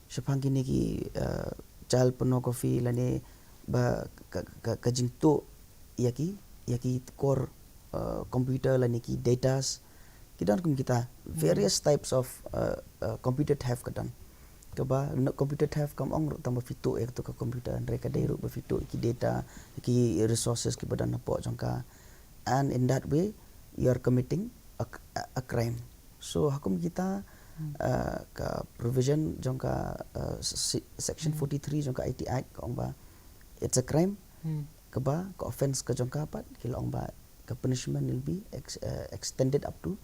shaphang kine ki, uh, child pornography lane ba ka, ka, ka jingtuh ïa ki, ïa ki core, uh, computer lane ki datas. Ki don kum kita Hmm. various types of, uh, uh, computer theft ka don. Kaba, na computer theft kam ong ruh tang ba phi tuh ïa kato ka computer, hynrei ka dei ruh ba phi tuh ïa ki data, ki resources kiba don hapoh jong ka. And in that way you are committing a, a, a crime. So ha kum kita, Hmm. uh, ka provision jong ka, uh, se-, section Hmm. forty-three jong ka I T Act ka ong ba it's a crime. Hmm. Kaba ka offence ka jong ka pat ki la ong ba ka punishment will be ex-, uh, extended up to,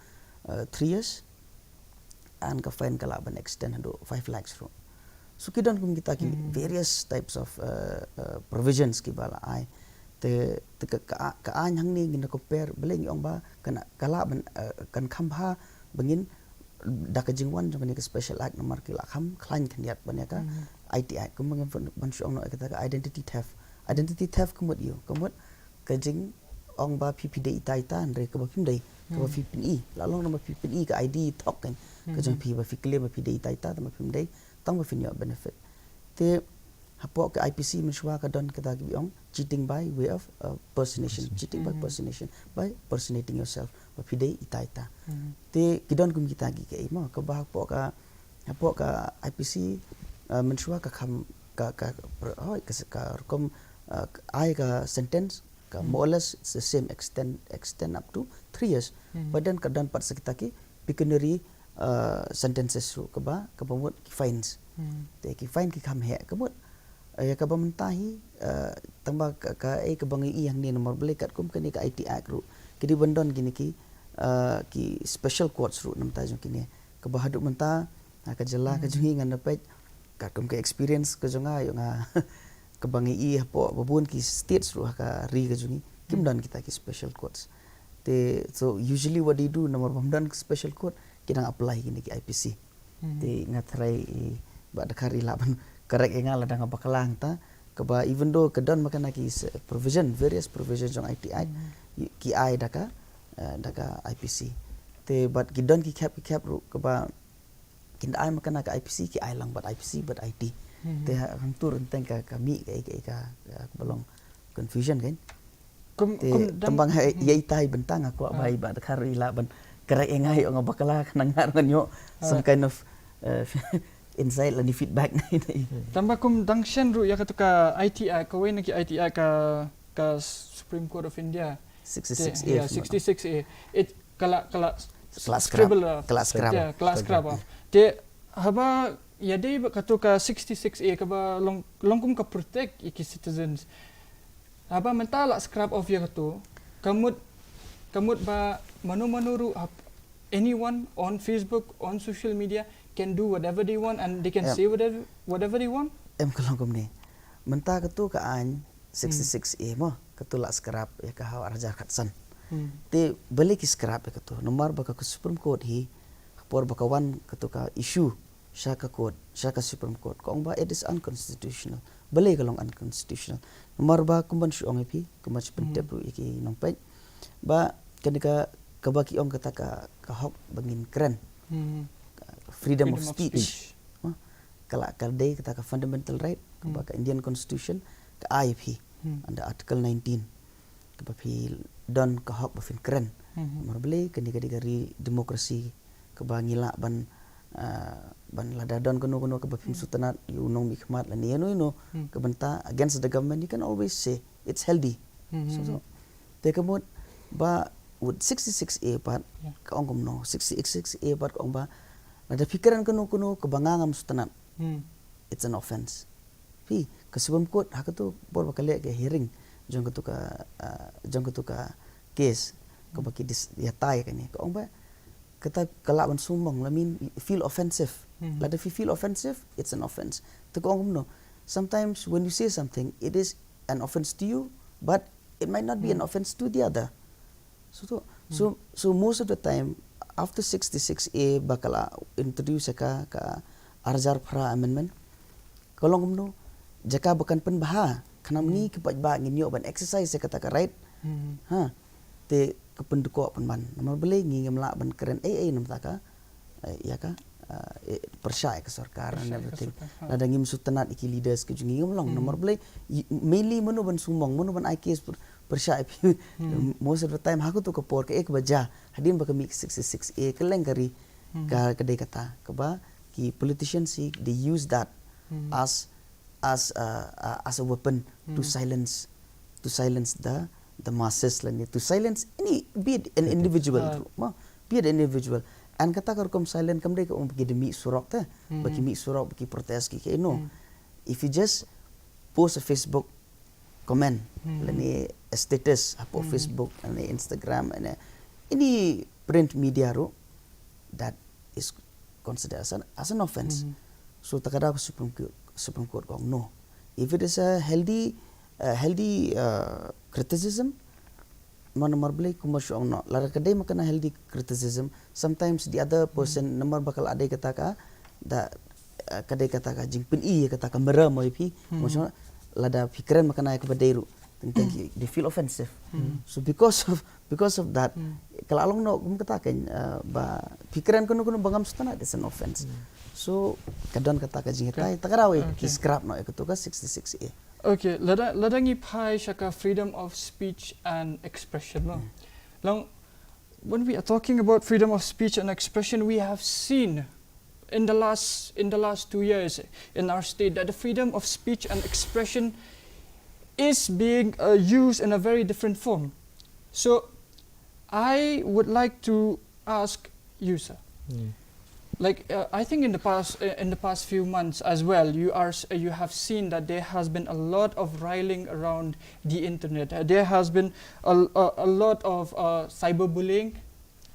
uh, three years, and ka fine ka lah ban extend haduh five lakhs ruh. So ki don kum kita ki Hmm. various types of, uh, uh, provisions kiba la ai. Te, te ka, ka, ka aiñ hangne ngin da compare, balei ngi ong ba kan, ka lah ban, uh, kan kham bha ba ngin da ka jingwan jong kane ka special act, namar ki la kham khlaiñ khyndiat ban ïa ka Hmm. I T Act, kumba ngin ban, ban shu ong noh ïa kata ka identity theft. Identity theft ka mut ïa u, ka mut ka jingong ba phi, phi dei ita ita hynrei kaba phim dei, kaba Hmm. phi pyni. La long namar phi pyni ka I D thok kan ka jong Hmm. phi, ba phi claim ba phi dei ita ita, tang ba phim dei, tang ba phin ïoh benefit. Te Hapoh ka I P C mynshuwa ka don kata ki ong cheating by way of uh, personation, cheating by personation, by personating yourself, ba phi dei ita ita. Te ki don kum kita ki kaei mo, kaba hapoh ka, hapoh ka I P C uh, mynshuwa ka kham ka ka ka, oh, ka, ka rukom uh, ai ka sentence ka more or less it's the same extent, extend up to three years. But then ka don pat sa kita ki pecuniary uh, sentences ruh kaba kaba mut ki fines. Te ki fine ki kham heh ka mut. Uh, ïa kaba mynta hi uh, tangba ka, ka ei kaba ngi i hangne namar balei katkum kane ka I T Act ruh ki dei ban don kine ki uh, ki special courts ruh namar jong kine, kaba haduh mynta ha ka jylla ka jong ngi ngan da peit katkum ka experience ka jong nga, ïoh nga kaba ngi i hapoh ba bun ki states ruh ha ka ri ka jong ngi kim don kita ki special courts. Te so usually what they do, namar bym don special court, ki dang apply kine ki I P C. Te nga tharai i Bah Dkhar i lah ban correct ïa nga lada nga bakla hangta, kaba even though ka don ma kane ki s- provision, various provision jong I T Act, i- ki ai da ka uh, da ka I P C. Te bad ki don ki khep ki khep ruh kaba kin ai ma kane ka I P C, ki ai lang bad I P C bad I T. Te ha- hangtu ruh teng ka ka mih ka ka ka ka ba long confusion kan. Kum Te kum dang tang bang ha ïa ita i bynta nga kwah bai Bah Dkhar i lah ban correct ïa nga, ïoh nga bakla ka nang ngar ngan ïoh some kind of uh, insight lane feedback na ita. Tang ba kum dang shen ruh ïa katu ka I T Act, kawei na ki I T Act ka ka Supreme Court of India. Te- sixty-six A. Yeah, sixty-six A. It kala kala Kala scrap. Scribble, uh, Kala scrap. Yeah, kala scrap, uh. Te haba ïadei ba katu ka sixty-six A kaba long long kum ka protect ïa ki citizens. Haba mynta la scrap off ïa katu, ka mut ka mut ba mano mano ruh hap- anyone on Facebook, on social media can do whatever they want and they can Em. say whatever whatever they want. Em, ka long kumne. Mynta katu ka aiñ sixty-six A mo, katu la scrap ïa ka ha ar hajar khatsan. Te balei ki scrap ïa katu? Namar ba ka Supreme Court hi, ha por ba ka wan katu ka issue sha ka court, sha ka Supreme Court, ka ong ba it is unconstitutional. Balei ka long unconstitutional? Namar ba kumban shu ong ïa phi, kumban shu pyntip ruh ïa ki nongpeit, ba kane ka kaba ki ong kata ka ka hok ba ngin kren, freedom of speech. Ka la ka dei kata ka fundamental right kaba ka Indian Constitution ka ai ïa phi under Article nineteen, kaba phi don ka hok ba phin kren. Namar balei? Kane ka dei ka ri democracy kaba ngi lah ban uh, ban lada don kano kano kaba phim sngewtynnat ïa u nongmihkhmat lane ïa no ïa no ka bynta against the government, you can always say it's healthy. So, so te ka mut ba with sixty-six A pat ka ong kumno, sixty-six A pat ka ong ba lada phi kren kano kano kaba nga ngam sngewtynnat, it's an offense. Phi, ka Supreme Court ha katu por ba ka leh ka hearing jong katu ka uh, jong katu ka case kaba ki dis ïa tai kane, ka ong ba kata ka lah ban sumbong, I mean, feel offensive. Lada phi feel offensive, it's an offense. Te ka ong kumno, sometimes when you say something, it is an offense to you, but it might not be an offense to the other. So tu, so so most of the time after sixty-six A ba ka la introduce ka ka ar hajar phra amendment, ka long kumno, jaka ba kan pynbha khnang ngi ki paidbah ngin ïoh ban exercise ïa kata ka right. Ha, te ka pyndkoh pynban. Namar balei? Ngi ngim lah ban kren ei ei namar ta ka eh, ïa ka eh, eh, pyrshah ïa ka sorkar and everything. Lada ngim sngewtynnat ïa ki leaders ka jong ngi, ngim long. Namar balei? Mainly mano ban sumbong, mano ban ai case pyr- pyrshah ïa phi? Most of the time ha katu ka por ka eh kaba jia hadien ba ka mih sixty-six A ka leng ka ri, ka ka dei kata kaba ki politicians hi, they use that as as a, a as a weapon to silence, to silence the the masses lane to silence any, be it an individual, be it an individual. And kata ka rukom silent kam dei ka ong ba ki da mih surok te, ba ki mih surok, ba ki protest ki, ki no. If you just post a Facebook comment lane a status hapoh Facebook lane Instagram lane any print media ruh, that is considered as an, as an offense. So ta ka daw ka Supreme Court, Supreme Court ka ong no. If it is a healthy uh, healthy uh, criticism, ma namar balei kumba shu ong no, lada ka dei ma kane healthy criticism, sometimes the other person namar ba ka la dei kata ka da uh, ka dei kata ka jingpyni ïa kata ka mera mo ïa phi, mo shu lada phi kren ma kane kaba dei ruh, teng teng ki they feel offensive. So because of because of that, ka la long no kum kata kan uh, ba phi kren kano kano ba ngam sngewtynnat, it's an offense. So ka don kata ka jinghikai, ta ka daw ki Okay. scrap noh ïa katu ka sixty-six A. Okay, lada lada ngi phai sha ka freedom of speech and expression, no. Long, when we are talking about freedom of speech and expression, we have seen in the last in the last two years in our state that the freedom of speech and expression is being uh, used in a very different form. So I would like to ask you, sir. Like uh, I think in the past uh, in the past few months as well, you are s- uh, you have seen that there has been a lot of riling around the internet. Uh, there has been a, a, a lot of uh, cyberbullying.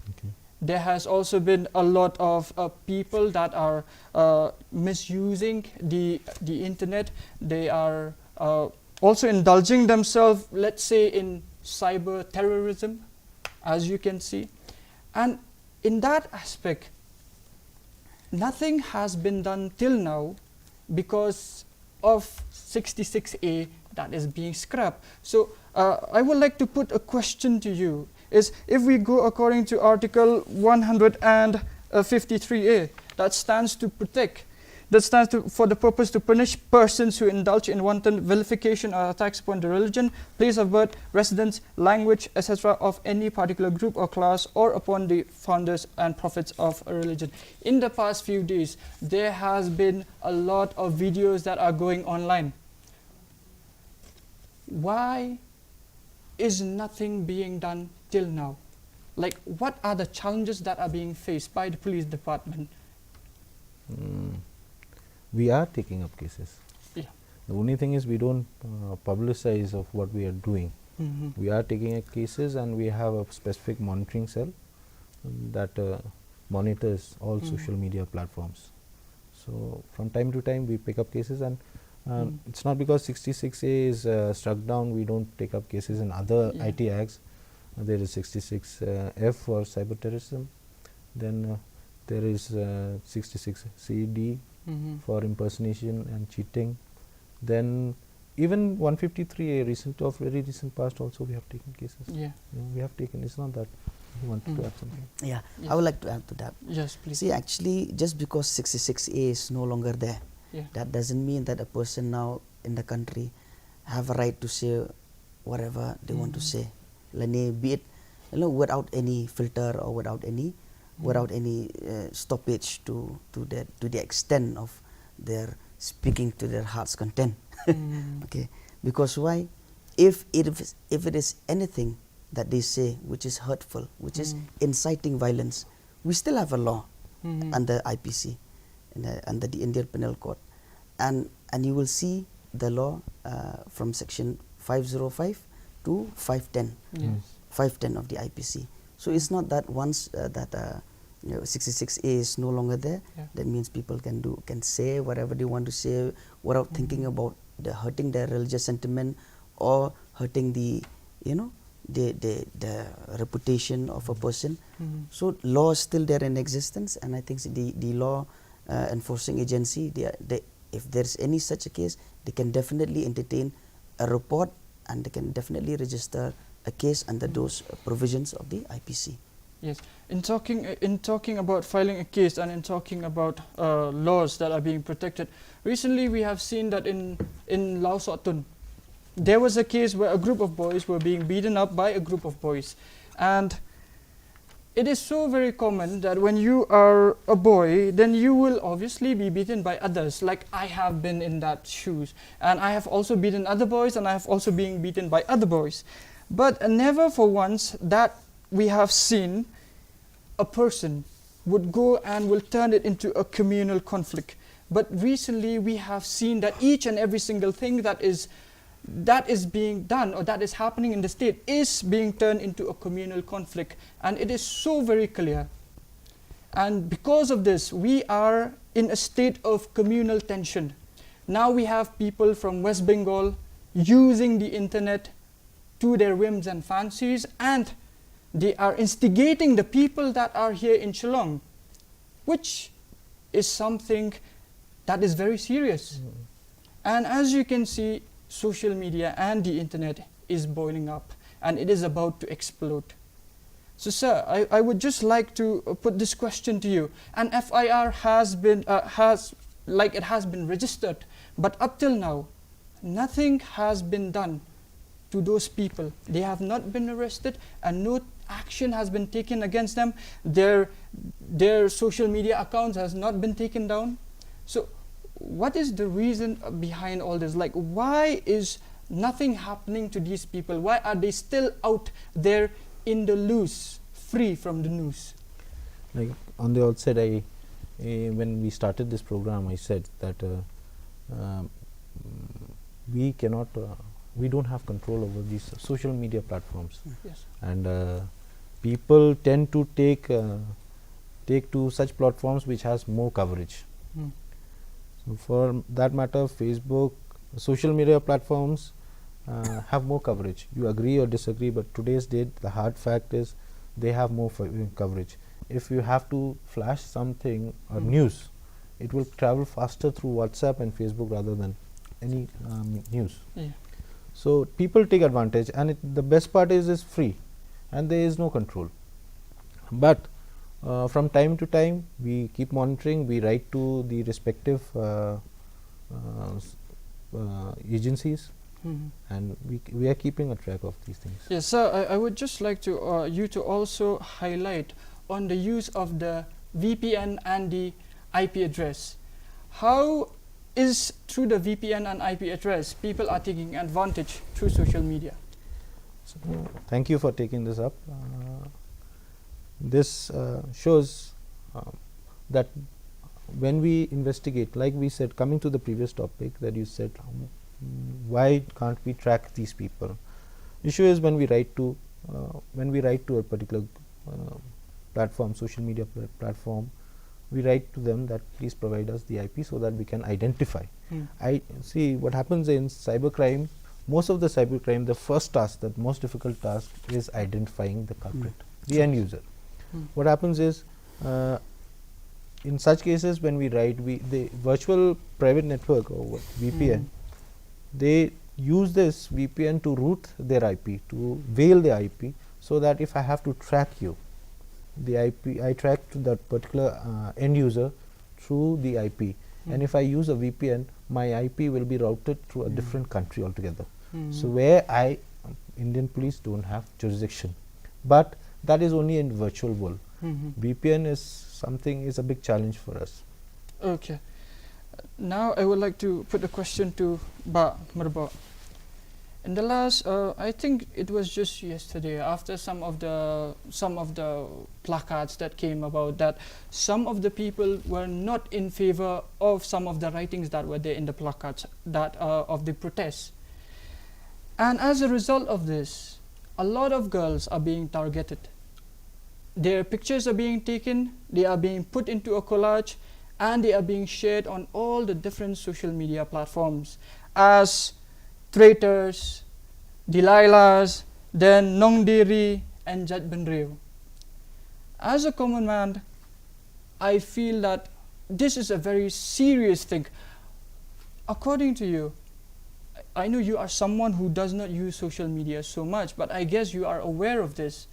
Okay. There has also been a lot of uh, people that are uh, misusing the the internet. They are uh, also indulging themselves, let's say, in cyber terrorism, as you can see. And in that aspect, nothing has been done till now because of sixty-six A that is being scrapped. So uh, I would like to put a question to you, is if we go according to Article one hundred fifty-three A, that stands to protect, that stands to, for the purpose to punish persons who indulge in wanton vilification or attacks upon the religion, place of birth, residence, language, et cetera, of any particular group or class, or upon the founders and prophets of a religion. In the past few days, there has been a lot of videos that are going online. Why is nothing being done till now? Like, what are the challenges that are being faced by the police department? Mm. We are taking up cases. Yeah. The only thing is we don't uh, publicize of what we are doing. Mhm. We are taking up cases, and we have a specific monitoring cell that uh, monitors all Mm. social media platforms. So from time to time we pick up cases, and uh, Mm. it's not because sixty-six A is uh, struck down we don't take up cases in other Yeah. I T acts. Uh, there is sixty-six F for cyber terrorism. Then uh, there is uh, sixty-six C D Mhm. for impersonation and cheating. Then even one fifty-three A, recent, of very recent past also we have taken cases. Yeah. You know, we have taken. It's not that you wanted Mm. to add something. Yeah, Yeah. I would like to add to that. Yes, please. See, actually, just because sixty-six A is no longer there, Yeah. that doesn't mean that a person now in the country have a right to say whatever they want to Mm. say. Lane be it, you know, without any filter or without any, Mm. without any uh, stoppage to to the to the extent of their speaking to their heart's content. Mm. Okay, because why? If it is, if it is anything that they say which is hurtful, which is Mm. inciting violence, we still have a law Mhm. under I P C, in the, under the Indian Penal Code, and and you will see the law uh, from section five zero five to five ten, Yes. five ten of the I P C. So it's not that once uh, that uh, you know, sixty-six A is no longer there, Yeah. that means people can do, can say whatever they want to say without thinking Mhm. about the hurting their religious sentiment or hurting the, you know, the the, the reputation of a person. Mhm. So law is still there in existence, and I think the the law uh, enforcing agency, they, are- they if there's any such a case, they can definitely entertain a report, and they can definitely register a case under Mhm. those uh, provisions of the I P C. Yes. In talking uh, in talking about filing a case and in talking about uh, laws that are being protected, recently we have seen that in in Lausotun, there was a case where a group of boys were being beaten up by a group of boys, and it is so very common that when you are a boy, then you will obviously be beaten by others. Like I have been in that shoes, and I have also beaten other boys, and I have also been beaten by other boys. But never for once that we have seen a person would go and will turn it into a communal conflict. But recently we have seen that each and every single thing that is that is being done or that is happening in the state is being turned into a communal conflict, and it is so very clear. And because of this, we are in a state of communal tension. Now we have people from West Bengal using the internet to their whims and fancies, and they are instigating the people that are here in Shillong, which is something that is very serious. And as you can see, social media and the internet is boiling up, and it is about to explode. So, sir, I, I would just like to uh, put this question to you. An F I R has been, uh, has, like, it has been registered, but up till now, nothing has been done to those people. They have not been arrested, and no action has been taken against them. Their, their social media accounts has not been taken down. So, what is the reason uh, behind all this? Like, why is nothing happening to these people? Why are they still out there in the loose, free from the noose? Like, on the outset, I, eh, when we started this program, I said that uh, um, we cannot, uh, we don't have control over these social media platforms, Yes. and uh, people tend to take uh, take to such platforms which has more coverage. Hmm. So for that matter, Facebook, social media platforms uh, have more coverage. You agree or disagree, but today's date, the hard fact is they have more f- coverage. If you have to flash something or Hmm. news, it will travel faster through WhatsApp and Facebook rather than any um, news. Yeah. So people take advantage, and it, the best part is it's free, and there is no control. But uh, from time to time, we keep monitoring. We write to the respective uh, uh, s- uh, agencies, Mhm. and we, we are keeping a track of these things. Yes, sir. I, I would just like to uh, you to also highlight on the use of the V P N and the I P address. How is through the V P N and I P address people are taking advantage through social media? So, thank you for taking this up. Uh, this uh, shows um, that when we investigate, like we said, coming to the previous topic that you said, um, why can't we track these people? Issue is when we write to uh, when we write to a particular uh, platform, social media pla- platform, we write to them that please provide us the I P so that we can identify. Hmm. I see what happens in cybercrime. Most of the cybercrime, the first task, the most difficult task, is identifying the culprit, the end user. Hmm. What happens is, uh, in such cases, when we write, we the virtual private network or what, V P N, Hmm. they use this V P N to route their I P, to veil their I P, so that if I have to track you, the I P I track to that particular uh, end user through the I P, and Hmm. if I use a V P N, my I P will be routed through a Hmm. different country altogether. Hmm. So where I, Indian police don't have jurisdiction, but that is only in virtual world. Mhm. V P N is something is a big challenge for us. Okay. Now I would like to put a question to Bah Merbok. In the last, uh, I think it was just yesterday, after some of the some of the placards that came about, that some of the people were not in favor of some of the writings that were there in the placards that uh, of the protests, and as a result of this, a lot of girls are being targeted. Their pictures are being taken, they are being put into a collage, and they are being shared on all the different social media platforms as traitors, Delilahs, then Nongdiri, and Jatbynriew. As a common man, I feel that this is a very serious thing. According to you, I I know you are someone who does not use social media so much, but I guess you are aware of this.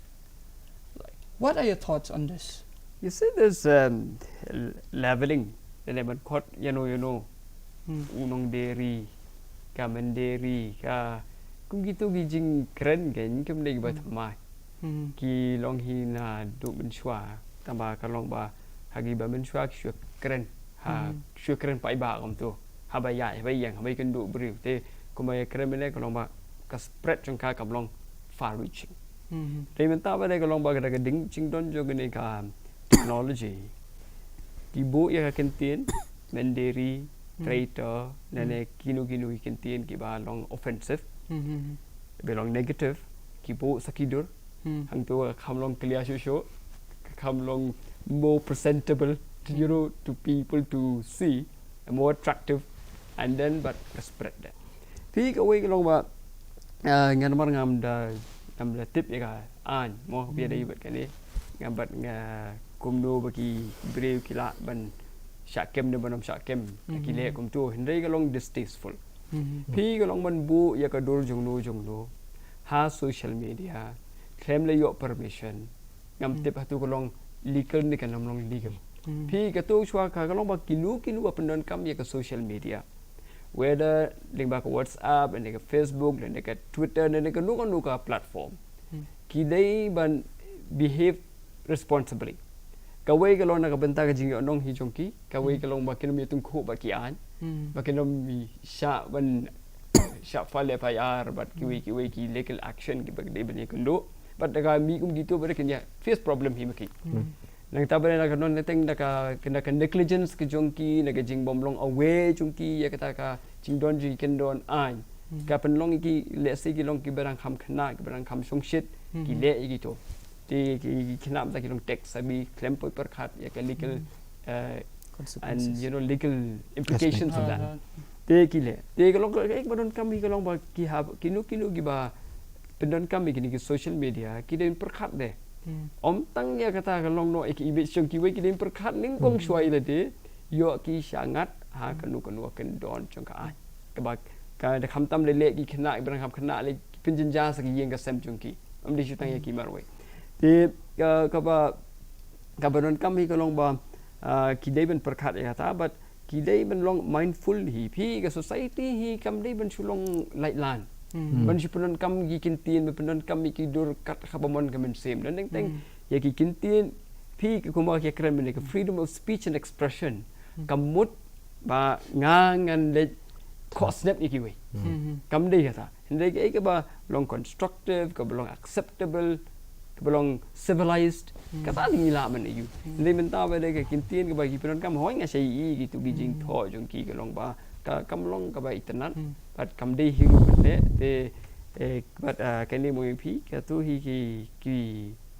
Like, what are your thoughts on this? You see this um, l- leveling, the lemon court, you know, you know, Hmm. Unong Deri, Kamen Deri, ka, kum gitu ki jing kren kan, kum dei ba Hmm. thamai. Hmm. Ki long hi na du mynshwa, tang ba ka long ba, ha ki ba mynshwa ki shwa kren, ha, Hmm. shwa kren pai ba kum tu, ha ba yai, ha ba yang, ha ba kan du briew, te, kum ba ya kren mene ka long ba, ka spread jong ka kam long far reaching. Hmm. Dei mynta ba dei ka long ba ka da ka ding jingdon jong kane ka technology. Ki buh ïa ka kyntien, Menderi, Hmm. Traitor, Hmm. nane kino kino ki kyntien ki ba long offensive, Hmm. ba long negative, ki buh sa ki dur, Hmm. hangto ka kham long clear shuh shuh, ka kham long more presentable to, you know, to people to see, more attractive, and then but ka spread that. Phi kawei ka long ba, ah, ngan mar ngam da, ngam da tip ïa ka aiñ, mo, phi da Hmm. ïa bad kane, ngam bad nga kumno ba ki briew ki lah ban shah kem ne ban ym shah kem, ki Hmm. leh kumto, hynrei ka long distasteful. Hmm. Phi ka long ban buh ïa ka dur jongno jongno ha social media, khlem la ïoh permission, Ngam tip hato ka long legal ne kan ym long legal. Phi kato shuwa ka ka long ba kino kino ba pyndonkam ïa ka social media, whether lyngba ka WhatsApp, lyngba ka Facebook, lyngba ka Twitter, lyngba kano kano ka platform, ki dei ban behave responsibly. Kawei ka long na ka bynta ka jingïohnong hi jong ki, kawei ka long ba kin ym ïatyngkhuh bad ki aiñ, ba kin ym shah ban shah file FIR bad kiwei kiwei ki legal action kiba dei ban ïakynduh. Bad da ka mih kum kito ba da kin ïa face problem hi ma ki. Nangta ba da na ka don na teng na ka, na ka negligence ka jong ki, na ka jingbym long aware jong ki ïa kata ka jingdon jong ki kyndon aiñ, ka pynlong ïa ki, let's say, ki long kiba dang kham khynnah, kiba dang kham shongshit, ki leh ïa kito. Te ki, ki khynnah mynta ki long tech savvy, khlem poi pyrkhat ïa ka legal, eh, and, you know, legal implications of that. Te ki leh. Te ka long ka, eh, ba donkam hi ka long ba ki hap, kino kino kiba pyndonkam ïa kine ki social media, ki dei ban pyrkhat de. Ym tang ïa kata ka long noh ïa ki image jong kiwei, ki dei ban pyrkhat nyngkong shuwa ïa lade, ïoh ki shangat ha kano kano ka kyndon jong ka aiñ. Kaba ka da khamtam leh leh ki khynnah, kiba dang kham khynnah leh ki pynjynjar sa ki ïing ka sem jong ki. Ym dei shu tang ïa ki marwei. Te ka, kaba, kaba donkam hi ka long ba, ah, ki dei ban pyrkhat ïa kata, bad ki dei ban long mindful hi. Phi ka society hi kam dei ban shu long laitlan, ban shu pyndonkam ki kyntien, ban pyndonkam ïa ki dur kat kaba mon ka mynsiem. Don teng teng ïa ki kyntien, phi ka kumba ka kren mynne ka freedom of speech and expression, ka mut ba nga ngan leit khoh snep ïa kiwei. Kam dei kata. Hynrei kaei kaba long constructive, kaba long acceptable, kaba long civilized, kata ngi lah ban ïoh. Hynrei mynta ba dei ka kyntien kaba ki pyndonkam, hooid, nga shah ïohi kito ki jingthoh jong ki ka long ba ka, kam long kaba itynnad, bad kam dei hi ruh kane. Te, eh, bad, ah, kane mo ïa phi, kato hi ki, ki,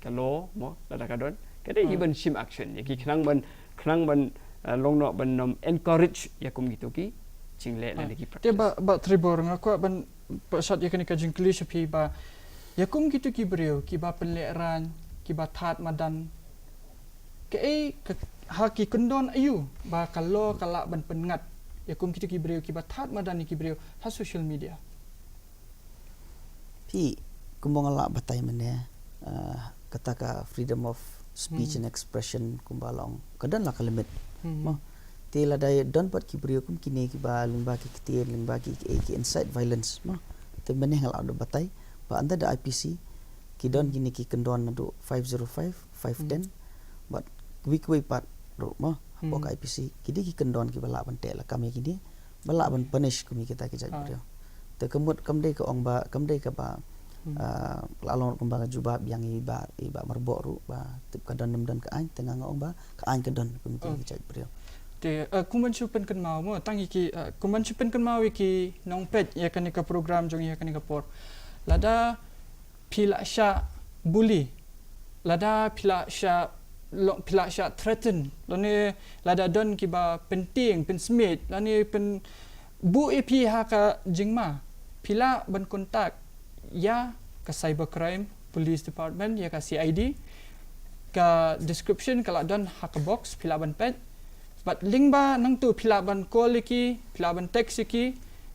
ka law mo, lada ka don, ka dei hi ban shim action ïa ki, khnang ban, khnang ban, ah, long noh ban ym encourage ïa kum kito ki jingleh lane ki practice. Te Bah, Bah Tribor, nga kwah ban pynsad ïa kane ka jingkylli sha phi ba, ïa kum kito ki briew kiba pynlehraiñ, kiba thad madan, kaei ka, ha ki kyndon aïu ba ka law ka lah ban pynngat ïa kum kito ki briew kiba thad madan ïa ki briew ha social media? Phi, kumba nga la batai mynne, ah, kata ka freedom of speech and expression kumba long, ka don la ka limit. Mo. Te lada don pat ki briew kum kine kiba lyngba ki ktien, lyngba ki, ki, ki incite violence, mo. Te mynne nga la da batai ba under the I P C ki don kine ki kyndon naduh five zero five, five ten, bad kiwei kiwei pat ruh, mo, hapoh ka I P C ki dei ki kyndon kiba lah ban teh lakam ïa kine, ba lah ban punish kum ïa kita ki jait briew. Te ka mut kam dei ka ong ba, kam dei kaba, ah, la long kumba ka jubab ïa i Bah, i Bah Myrboh ruh ba tip ka don ne ym don ka aiñ, te nga nga ong ba ka aiñ ka don kum ïa kita ki jait briew. Te, ah, kum ban shu pynkynmaw mo, tang ïa ki, ah, kum ban shu pynkynmaw ïa ki nongpeit ïa kane ka program jong ngi ha kane ka por. Lada phi la shah bully, lada phi la shah, lo-, phi la shah threaten, lane lada don kiba pyntieng, pynsmiej, lane pynbuh ïa phi ha ka jingma, phi lah ban contact ïa ka Cybercrime Police Department, ïa ka C I D. Ka description ka la don ha ka box, phi lah ban peit. Bad lyngba nangtu phi lah ban call ïa ki, phi lah ban text ïa ki,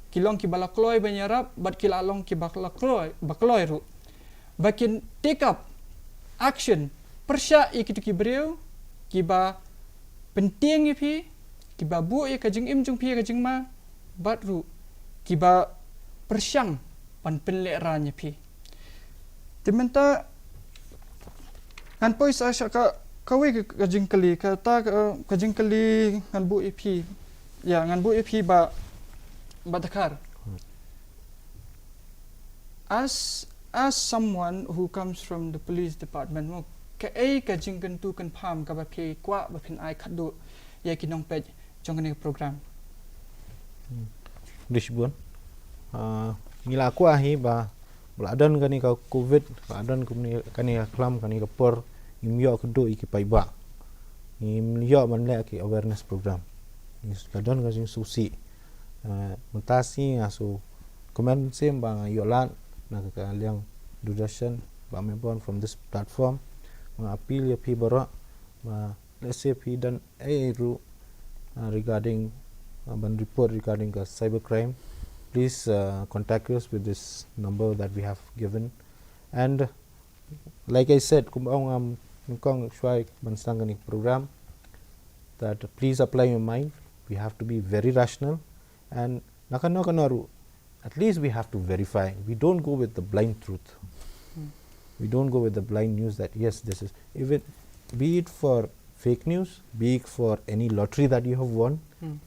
ki long kiba la kloi ban ïarap, bad ki la long kiba la kloi, ba kloi ruh. Ba kin take up action pyrshah ïa kito ki briew kiba pyntieng ïa phi, kiba buh ïa ka jingim jong phi ha ka jingma, bad ruh kiba pyrshang ban pynlehraiñ ïa phi. Te mynta ngan poi sa sha ka, kawei ka, ka jingkylli, kata ka, ka jingkylli ngan buh ïa phi. Ïa, ngan buh ïa phi Bah, Bah Dkhar. As, as someone who comes from the police department, mo, kaei ka jingkyntu kynpham kaba phi kwah ba phin ai khadduh ïa ki nongpeit jong kane ka program? Hmm. Khublei shibun. Ah, ngi la kwah hi ba, ba la don kane ka covid, ba la don kane, kane ka khlam, kane ka por, ngim ïoh khadduh ïa ki paidbah. Ngim ïoh ban leh ki awareness program. Ngi ka don ka jingsngewsih. Eh, mynta sngi nga shu kmen mynsiem ba nga ïoh lad na ka liang Doordarshan, Bah Mehbon, from this platform. Nga appeal ïa phi baroh ba lehse phi don ei ei ruh, uh, regarding, uh, ban report regarding ka cybercrime, please, uh, contact us with this number that we have given. And like I said, kumba ong, um, Kong shwai ban sdang kane ka program, that please apply your mind. We have to be very rational, and na kano kano ruh, at least we have to verify. We don't go with the blind truth. Hmm. We don't go with the blind news that yes, this is, even be it for fake news, be it for any lottery that you have won, Hmm.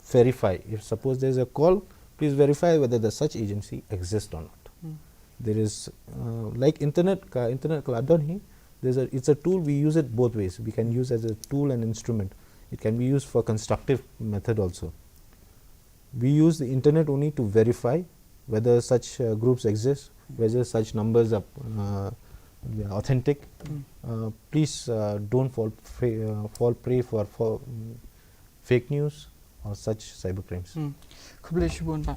verify. If suppose there's a call, please verify whether the such agency exists or not. Hmm. There is, uh, like internet ka, internet ka la don hi. There's a, it's a tool, we use it both ways. We can use as a tool and instrument. It can be used for constructive method also. We use the internet only to verify whether such, uh, groups exist, whether such numbers are, uh, they are authentic. Hmm. Uh, please, uh, don't fall prey, uh, fall prey for, for mm, fake news or such cybercrimes. Hmm. Khublei shibun, Bah.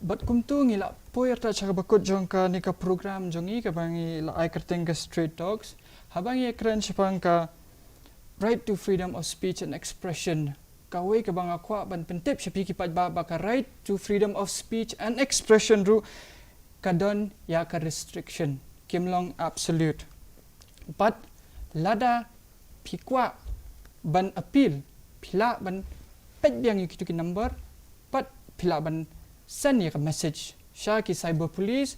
Bad kumtu ngi la poi artat sha kaba kut jong kane ka program jong ngi kaba ngi la ai kyrteng ka Straight Talks. Haba ngi ïakren shaphang ka right to freedom of speech and expression, kawei kaba nga kwah ban pyntip sha phi ki paidbah ba ka right to freedom of speech and expression ruh ka don ïa ka restriction, kim long absolute. Bad lada phi kwah ban appeal, phi lah ban peit biang ïa kitu ki number, bad phi lah ban send ïa ka message sha ki cyber police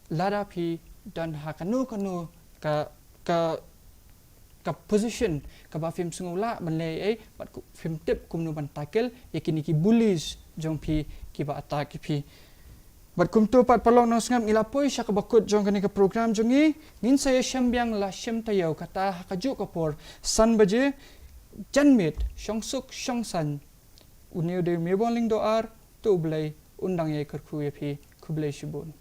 lada phi don ha kano kano ka, ka, ka position kaba phim sngew lah ban leh ei, bad phim tip kumno ban tackle ïa kine ki bullies jong phi kiba attack ïa phi. Bad kumtu pat paralok nongsngap, ngi la poi sha kaba kut jong kane ka program jong ngi. Ngin sa ïashem biang la shem taïew, kata ha kajuh ka por san baje. Janmiet, shong suk shong saiñ. Une u dei u Mewbon Lyngdoh ar, to U Blei un dang ïai kyrkhu ïa phi. Khublei shibun.